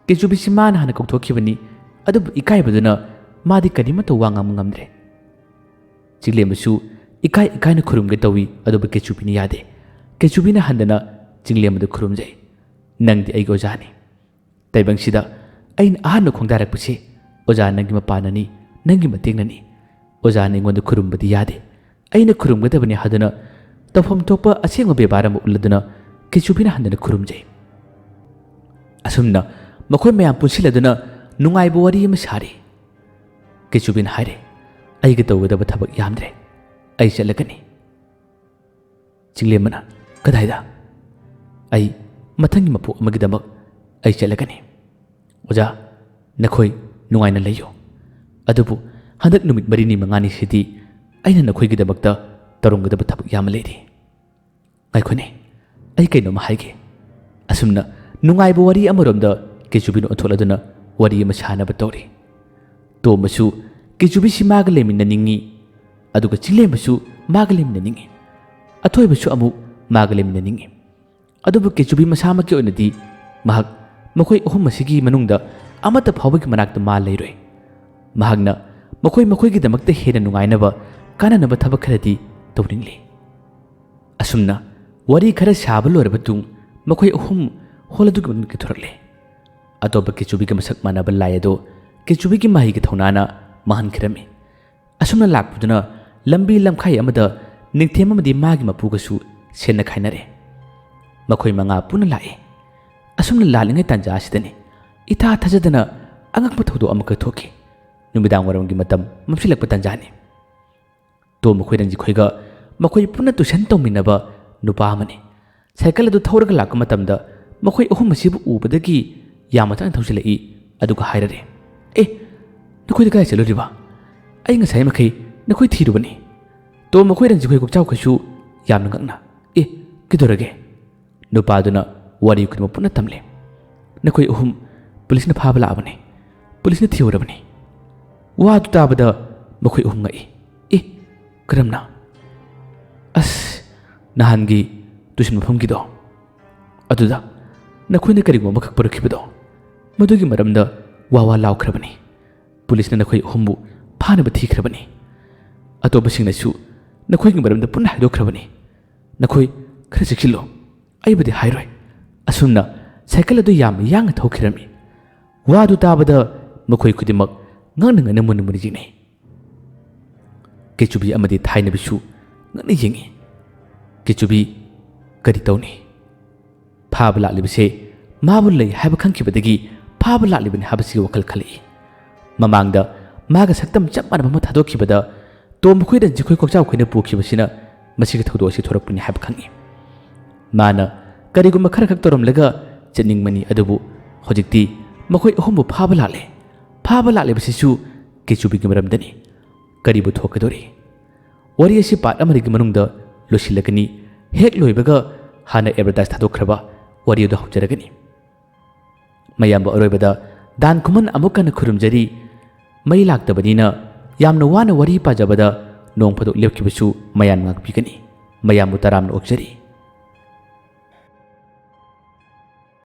ꯀꯦꯆꯨꯕꯤꯁꯤ ꯃꯥꯅ ꯍꯥꯟꯅ ꯀꯧꯊꯣꯛꯈꯤꯕꯅꯤ, ꯑꯗꯨꯕꯨ ꯏꯀꯥꯏꯕꯗꯨꯅ ꯃꯥꯗꯤ ꯀꯔꯤꯃꯠꯇ ꯋꯥ ꯉꯥꯡꯕ ꯉꯝꯗ꯭ꯔꯦ꯫ ꯆꯤꯡꯂꯦꯝꯕꯁꯨ ꯏꯀꯥꯏ ꯏꯀꯥꯏꯅ ꯈꯨꯔꯨꯝꯒꯦ ꯇꯧꯏ, ꯑꯗꯨꯕꯨ ꯀꯦꯆꯨꯕꯤꯅ ꯌꯥꯗꯦ꯫ ꯀꯦꯆꯨꯕꯤꯅ ꯍꯟꯗꯅ ꯆꯤꯡꯂꯦꯝꯕꯗ ꯈꯨꯔꯨꯝꯖꯩ꯫ "ꯅꯪꯗꯤ ꯑꯩꯒꯤ ꯑꯣꯖꯥꯅꯤ꯫ ꯇꯥꯏꯕꯪꯁꯤꯗ ꯑꯩꯅ ꯑꯍꯥꯟꯕ ꯈꯣꯡꯗꯥꯔꯛꯄꯁꯦ ꯑꯣꯖꯥ ꯅꯪꯒꯤ ꯃꯄꯥꯟꯅꯅꯤ, ꯅꯪꯒꯤ ꯃꯇꯦꯡꯅꯅꯤ꯫ ꯑꯣꯖꯥꯅ ꯑꯩꯉꯣꯟꯗ ꯈꯨꯔꯨꯝꯕꯗꯤ ꯌꯥꯗꯦ꯫ ꯑꯩꯅ ꯈꯨꯔꯨꯝꯒꯗꯕꯅꯤ" ꯍꯥꯏꯗꯨꯅ ꯇꯧꯐꯝ ꯊꯣꯛꯄ ꯑꯁꯦꯡꯕ ꯕꯦꯕꯥꯔ ꯑꯃ ꯎꯠꯂꯗꯨꯅ ꯀꯦꯆꯨꯕꯤꯅ ꯍꯟꯗꯅ ꯈꯨꯔꯨꯝꯖꯩ꯫ ꯑꯁꯨꯝꯅ ꯃꯈꯣꯏ ꯃꯌꯥꯝ ꯄꯨꯟꯁꯤꯜꯂꯗꯨꯅ ꯅꯨꯡꯉꯥꯏꯕ ꯋꯥꯔꯤ ꯑꯃ ꯁꯥꯔꯤ꯫ ꯀꯦꯆꯨꯕꯤꯅ ꯍꯥꯏꯔꯦ, "ꯑꯩꯒ ꯇꯧꯒꯗꯕ ꯊꯕꯛ ꯌꯥꯝꯗ꯭ꯔꯦ, ꯑꯩ ꯆꯠꯂꯒꯅꯤ꯫" ꯆꯤꯡꯂꯦꯝꯕꯅ, "ꯀꯗꯥꯏꯗ?" "ꯑꯩ ꯃꯊꯪꯒꯤ ꯃꯄꯣꯛ ꯑꯃꯒꯤꯗꯃꯛ ꯑꯩ ꯆꯠꯂꯒꯅꯤ꯫" "ꯑꯣꯖꯥ, ꯅꯈꯣꯏ ꯅꯨꯡꯉꯥꯏꯅ ꯂꯩꯌꯨ꯫ ꯑꯗꯨꯕꯨ ꯍꯟꯗꯛ ꯅꯨꯃꯤꯠ ꯃꯔꯤꯅꯤ ꯃꯉꯥꯅꯤꯁꯤꯗꯤ ꯑꯩꯅ ꯅꯈꯣꯏꯒꯤꯗꯃꯛꯇ ꯇꯧꯔꯝꯒꯗꯕ ꯊꯕꯛ ꯌꯥꯝꯅ ꯂꯩꯔꯤ꯫" "ꯉꯥꯏꯈꯣꯅꯦ, ꯑꯩ ꯀꯩꯅꯣꯝꯃ ꯍꯥꯏꯒꯦ꯫" ꯑꯁꯨꯝꯅ ꯅꯨꯡꯉꯥꯏꯕ ꯋꯥꯔꯤ ꯑꯃꯔꯣꯝꯗ ꯀꯦꯆꯨꯕꯤꯅ ꯑꯣꯟꯊꯣꯛꯂꯗꯨꯅ ꯋꯥꯔꯤ ꯑꯃ ꯁꯥꯅꯕ ꯇꯧꯔꯤ꯫ ꯇꯣꯝꯕꯁꯨ ꯀꯦꯆꯨꯕꯤꯁꯤ ꯃꯥꯒ ꯂꯩꯃꯤꯟꯅꯅꯤꯡꯉꯤ, ꯑꯗꯨꯒ ꯆꯤꯡꯂꯦꯝꯕꯁꯨ ꯃꯥꯒ ꯂꯩꯃꯤꯟꯅꯅꯤꯡꯉꯤ꯫ ꯑꯊꯣꯏꯕꯁꯨ ꯑꯃꯨꯛ ꯃꯥꯒ ꯂꯩꯃꯤꯟꯅꯅꯤꯡꯏ꯫ ꯑꯗꯨꯕꯨ ꯀꯦꯆꯨꯕꯤ ꯃꯁꯥꯃꯛꯀꯤ ꯑꯣꯏꯅꯗꯤ ꯃꯍꯥꯛ ꯃꯈꯣꯏ ꯑꯍꯨꯝ ꯑꯁꯤꯒꯤ ꯃꯅꯨꯡꯗ ꯑꯃꯠꯇ ꯐꯥꯎꯕꯒꯤ ꯃꯅꯥꯛꯇ ꯃꯥ ꯂꯩꯔꯣꯏ꯫ ꯃꯍꯥꯛꯅ ꯃꯈꯣꯏ ꯃꯈꯣꯏꯒꯤꯗꯃꯛꯇ ꯍꯦꯟꯅ ꯅꯨꯡꯉꯥꯏꯅꯕ, ꯀꯥꯟꯅꯅꯕ ꯊꯕꯛ ꯈꯔꯗꯤ ꯇꯧꯅꯤꯡꯂꯤ꯫ ꯑꯁꯨꯝꯅ ꯋꯥꯔꯤ ꯈꯔ ꯁꯥꯕ ꯂꯣꯏꯔꯕ ꯇꯨꯡ ꯃꯈꯣꯏ ꯑꯍꯨꯝ ꯍꯣꯜ ꯑꯗꯨꯒꯤ ꯃꯅꯨꯡꯗꯒꯤ ꯊꯣꯔꯛꯂꯦ꯫ ꯑꯇꯣꯞꯄ ꯀꯦꯆꯨꯕꯤꯒ ꯃꯁꯛ ꯃꯥꯟꯅꯕ ꯂꯥꯏ ꯑꯗꯣ ꯀꯦꯆꯨꯕꯤꯒꯤ ꯃꯍꯩꯒꯤ ꯊꯧꯅꯥꯅ ꯃꯥꯡꯍꯟꯈꯤꯔꯝꯃꯤ꯫ ꯑꯁꯨꯝꯅ ꯂꯥꯛꯄꯗꯨꯅ ꯂꯝꯕꯤ ꯂꯝꯈꯥꯏ ꯑꯃꯗ ꯅꯤꯡꯊꯦꯝ ꯑꯃꯗꯤ ꯃꯥꯒꯤ ꯃꯄꯨꯒꯁꯨ ꯁꯦꯟꯅ ꯈꯥꯏꯅꯔꯦ꯫ ꯃꯈꯣꯏ ꯃꯉꯥ ꯄꯨꯟꯅ ꯂꯥꯛꯏ꯫ ꯑꯁꯨꯝꯅ ꯂꯥꯛꯂꯤꯉꯩ ꯇꯥꯟꯖꯥ ꯑꯁꯤꯗꯅꯤ ꯏꯊꯥ ꯊꯥꯖꯗꯅ ꯑꯉꯛꯄ ꯊꯧꯗꯣꯛ ꯑꯃꯈꯛ ꯊꯣꯛꯈꯤ꯫ ꯅꯨꯃꯤꯗꯥꯡ ꯋꯥꯏꯔꯝꯒꯤ ꯃꯇꯝ ꯃꯝꯁꯤꯜꯂꯛꯄ ꯇꯥꯟꯖꯥꯅꯤ꯫ ꯇꯣꯝ ꯃꯈꯣꯏ ꯔꯟꯖꯤꯠꯈꯣꯏꯒ ꯃꯈꯣꯏ ꯄꯨꯟꯅ ꯇꯨꯏꯁꯟ ꯇꯧꯃꯤꯟꯅꯕ ꯅꯨꯄꯥ ꯑꯃꯅꯤ꯫ ꯁꯥꯏꯀꯜ ꯑꯗꯨ ꯊꯧꯔꯒ ꯂꯥꯛꯄ ꯃꯇꯝꯗ ꯃꯈꯣꯏ ꯑꯍꯨꯝ ꯑꯁꯤꯕꯨ ꯎꯕꯗꯒꯤ ꯌꯥꯝꯅ ꯇꯞꯅ ꯊꯧꯖꯤꯜꯂꯛꯏ꯫ ꯑꯗꯨꯒ ꯍꯥꯏꯔꯔꯦ, "ꯑꯦ, ꯅꯈꯣꯏꯗꯤ ꯀꯗꯥꯏ ꯆꯠꯂꯨꯔꯤꯕ? ꯑꯩ ꯉꯁꯥꯏ ꯃꯈꯩ ꯅꯈꯣꯏ ꯊꯤꯔꯨꯕꯅꯤ꯫ ꯇꯣꯝ ꯃꯈꯣꯏ ꯔꯟꯖꯤꯠꯈꯣꯏ ꯀꯣꯛꯆꯥꯎꯈꯣꯏꯁꯨ ꯌꯥꯝꯅ ꯉꯛꯅ, 'ꯑꯦ, ꯀꯩꯗꯧꯔꯒꯦ?' ꯅꯨꯄꯥꯗꯨꯅ ꯋꯥꯔꯤ ꯈꯨꯗꯤꯡꯃꯛ ꯄꯨꯟꯅ ꯇꯝꯂꯦ꯫ "ꯅꯈꯣꯏ ꯑꯍꯨꯝ ꯄꯨꯂꯤꯁꯅ ꯐꯥꯕ ꯂꯥꯛꯑꯕꯅꯤ꯫ ꯄꯨꯂꯤꯁꯅ ꯊꯤꯍꯧꯔꯕꯅꯤ꯫" ꯋꯥꯗꯨ ꯇꯥꯕꯗ ꯃꯈꯣꯏ ꯑꯍꯨꯝ ꯉꯛꯏ꯫ "ꯑꯦ, ꯀꯔꯝꯅ?" "ꯑꯁ, ꯅꯍꯥꯟꯒꯤ ꯇꯨꯏꯁꯟ ꯃꯐꯝꯒꯤꯗꯣ, ꯑꯗꯨꯗ ꯅꯈꯣꯏꯅ ꯀꯔꯤꯒꯨꯝꯕ ꯑꯃꯈꯛ ꯄꯨꯔꯛꯈꯤꯕꯗꯣ, ꯃꯗꯨꯒꯤ ꯃꯔꯝꯗ ꯋꯥ ꯋꯥ ꯂꯥꯎꯈ꯭ꯔꯕꯅꯤ꯫ ꯄꯨꯂꯤꯁꯅ ꯅꯈꯣꯏ ꯑꯍꯨꯝꯕꯨ ꯐꯥꯅꯕ ꯊꯤꯈ꯭ꯔꯕꯅꯤ꯫ ꯑꯇꯣꯞꯄꯁꯤꯡꯅꯁꯨ ꯅꯈꯣꯏꯒꯤ ꯃꯔꯝꯗ ꯄꯨꯟꯅ ꯍꯥꯏꯗꯣꯛꯈ꯭ꯔꯕꯅꯤ꯫ ꯅꯈꯣꯏ ꯈꯔ ꯆꯦꯛꯁꯤꯜꯂꯨ꯫ ꯑꯩꯕꯨꯗꯤ ꯍꯥꯏꯔꯣꯏ꯫" ꯑꯁꯨꯝꯅ ꯁꯥꯏꯀꯜ ꯑꯗꯨ ꯌꯥꯝꯅ ꯌꯥꯡꯅ ꯊꯧꯈꯤꯔꯝꯃꯤ꯫ ꯋꯥꯗꯨ ꯇꯥꯕꯗ ꯃꯈꯣꯏ ꯈꯨꯗꯤꯡꯃꯛ ꯉꯛꯅ ꯉꯛꯅ ꯃꯨꯟꯅ ꯃꯨꯟꯅ ꯌꯦꯡꯅꯩ꯫ ꯀꯦꯆꯨꯕꯤ ꯑꯃꯗꯤ ꯊꯥꯏꯅꯕꯤꯁꯨ ꯉꯛꯅ ꯌꯦꯡꯏ꯫ ꯀꯦꯆꯨꯕꯤ ꯀꯔꯤ ꯇꯧꯅꯤ? ꯐꯥꯕ ꯂꯥꯛꯂꯤꯕꯁꯦ ꯃꯥꯕꯨ ꯂꯩ ꯍꯥꯏꯕ ꯈꯪꯈꯤꯕꯗꯒꯤ ꯐꯥꯕ ꯂꯥꯛꯂꯤꯕꯅꯤ ꯍꯥꯏꯕꯁꯤꯒꯤ ꯋꯥꯈꯜ ꯈꯜꯂꯛꯏ꯫ ꯃꯃꯥꯡꯗ ꯃꯥꯒ ꯁꯛꯇꯝ ꯆꯞ ꯃꯥꯟꯅꯕ ꯑꯃ ꯊꯥꯗꯣꯛꯈꯤꯕꯗ ꯇꯣꯝ ꯃꯈꯣꯏ ꯔꯟꯖꯤꯠꯈꯣꯏ ꯀꯣꯛꯆꯥꯎꯈꯣꯏꯅ ꯄꯨꯈꯤꯕꯁꯤꯅ ꯃꯁꯤꯒꯤ ꯊꯧꯗꯣꯛ ꯑꯁꯤ ꯊꯣꯔꯛꯄꯅꯤ ꯍꯥꯏꯕ ꯈꯪꯏ꯫ ꯃꯥꯅ ꯀꯔꯤꯒꯨꯝꯕ ꯈꯔꯈꯛ ꯇꯧꯔꯝꯂꯒ ꯆꯠꯅꯤꯡꯕꯅꯤ, ꯑꯗꯨꯕꯨ ꯍꯧꯖꯤꯛꯇꯤ ꯃꯈꯣꯏ ꯑꯍꯨꯝꯕꯨ ꯐꯥꯕ ꯂꯥꯛꯂꯦ꯫ ꯐꯥꯕ ꯂꯥꯛꯂꯤꯕꯁꯤꯁꯨ ꯀꯦꯆꯨꯕꯤꯒꯤ ꯃꯔꯝꯗꯅꯤ꯫ ꯀꯔꯤꯕꯨ ꯊꯣꯛꯀꯗꯧꯔꯤ? ꯋꯥꯔꯤ ꯑꯁꯤ part ꯑꯃꯗꯒꯤ ꯃꯅꯨꯡꯗ ꯂꯣꯏꯁꯤꯜꯂꯒꯅꯤ꯫ ꯍꯦꯛ ꯂꯣꯏꯕꯒ ꯍꯥꯟꯅ advertise ꯊꯥꯗꯣꯛꯈ꯭ꯔꯕ ꯋꯥꯔꯤ ꯑꯗꯨ ꯍꯧꯖꯔꯒꯅꯤ꯫ ꯃꯌꯥꯝꯕꯨ ꯑꯔꯣꯏꯕꯗ ꯗꯥꯟ ꯈꯨꯃꯟ ꯑꯃꯨꯛ ꯍꯟꯅ ꯈꯨꯔꯨꯝꯖꯔꯤ꯫ ꯃꯩ ꯂꯥꯛꯇꯕꯅꯤꯅ ꯌꯥꯝꯅ ꯋꯥꯅ ꯋꯥꯔꯤ ꯄꯥꯖꯕꯗ ꯅꯣꯡ ꯐꯥꯗꯣꯛ ꯂꯦꯞꯈꯤꯕꯁꯨ ꯃꯌꯥꯝ ꯉꯥꯛꯄꯤꯒꯅꯤ꯫ ꯃꯌꯥꯝꯕꯨ ꯇꯔꯥꯝꯅ ꯑꯣꯛꯆꯔꯤ꯫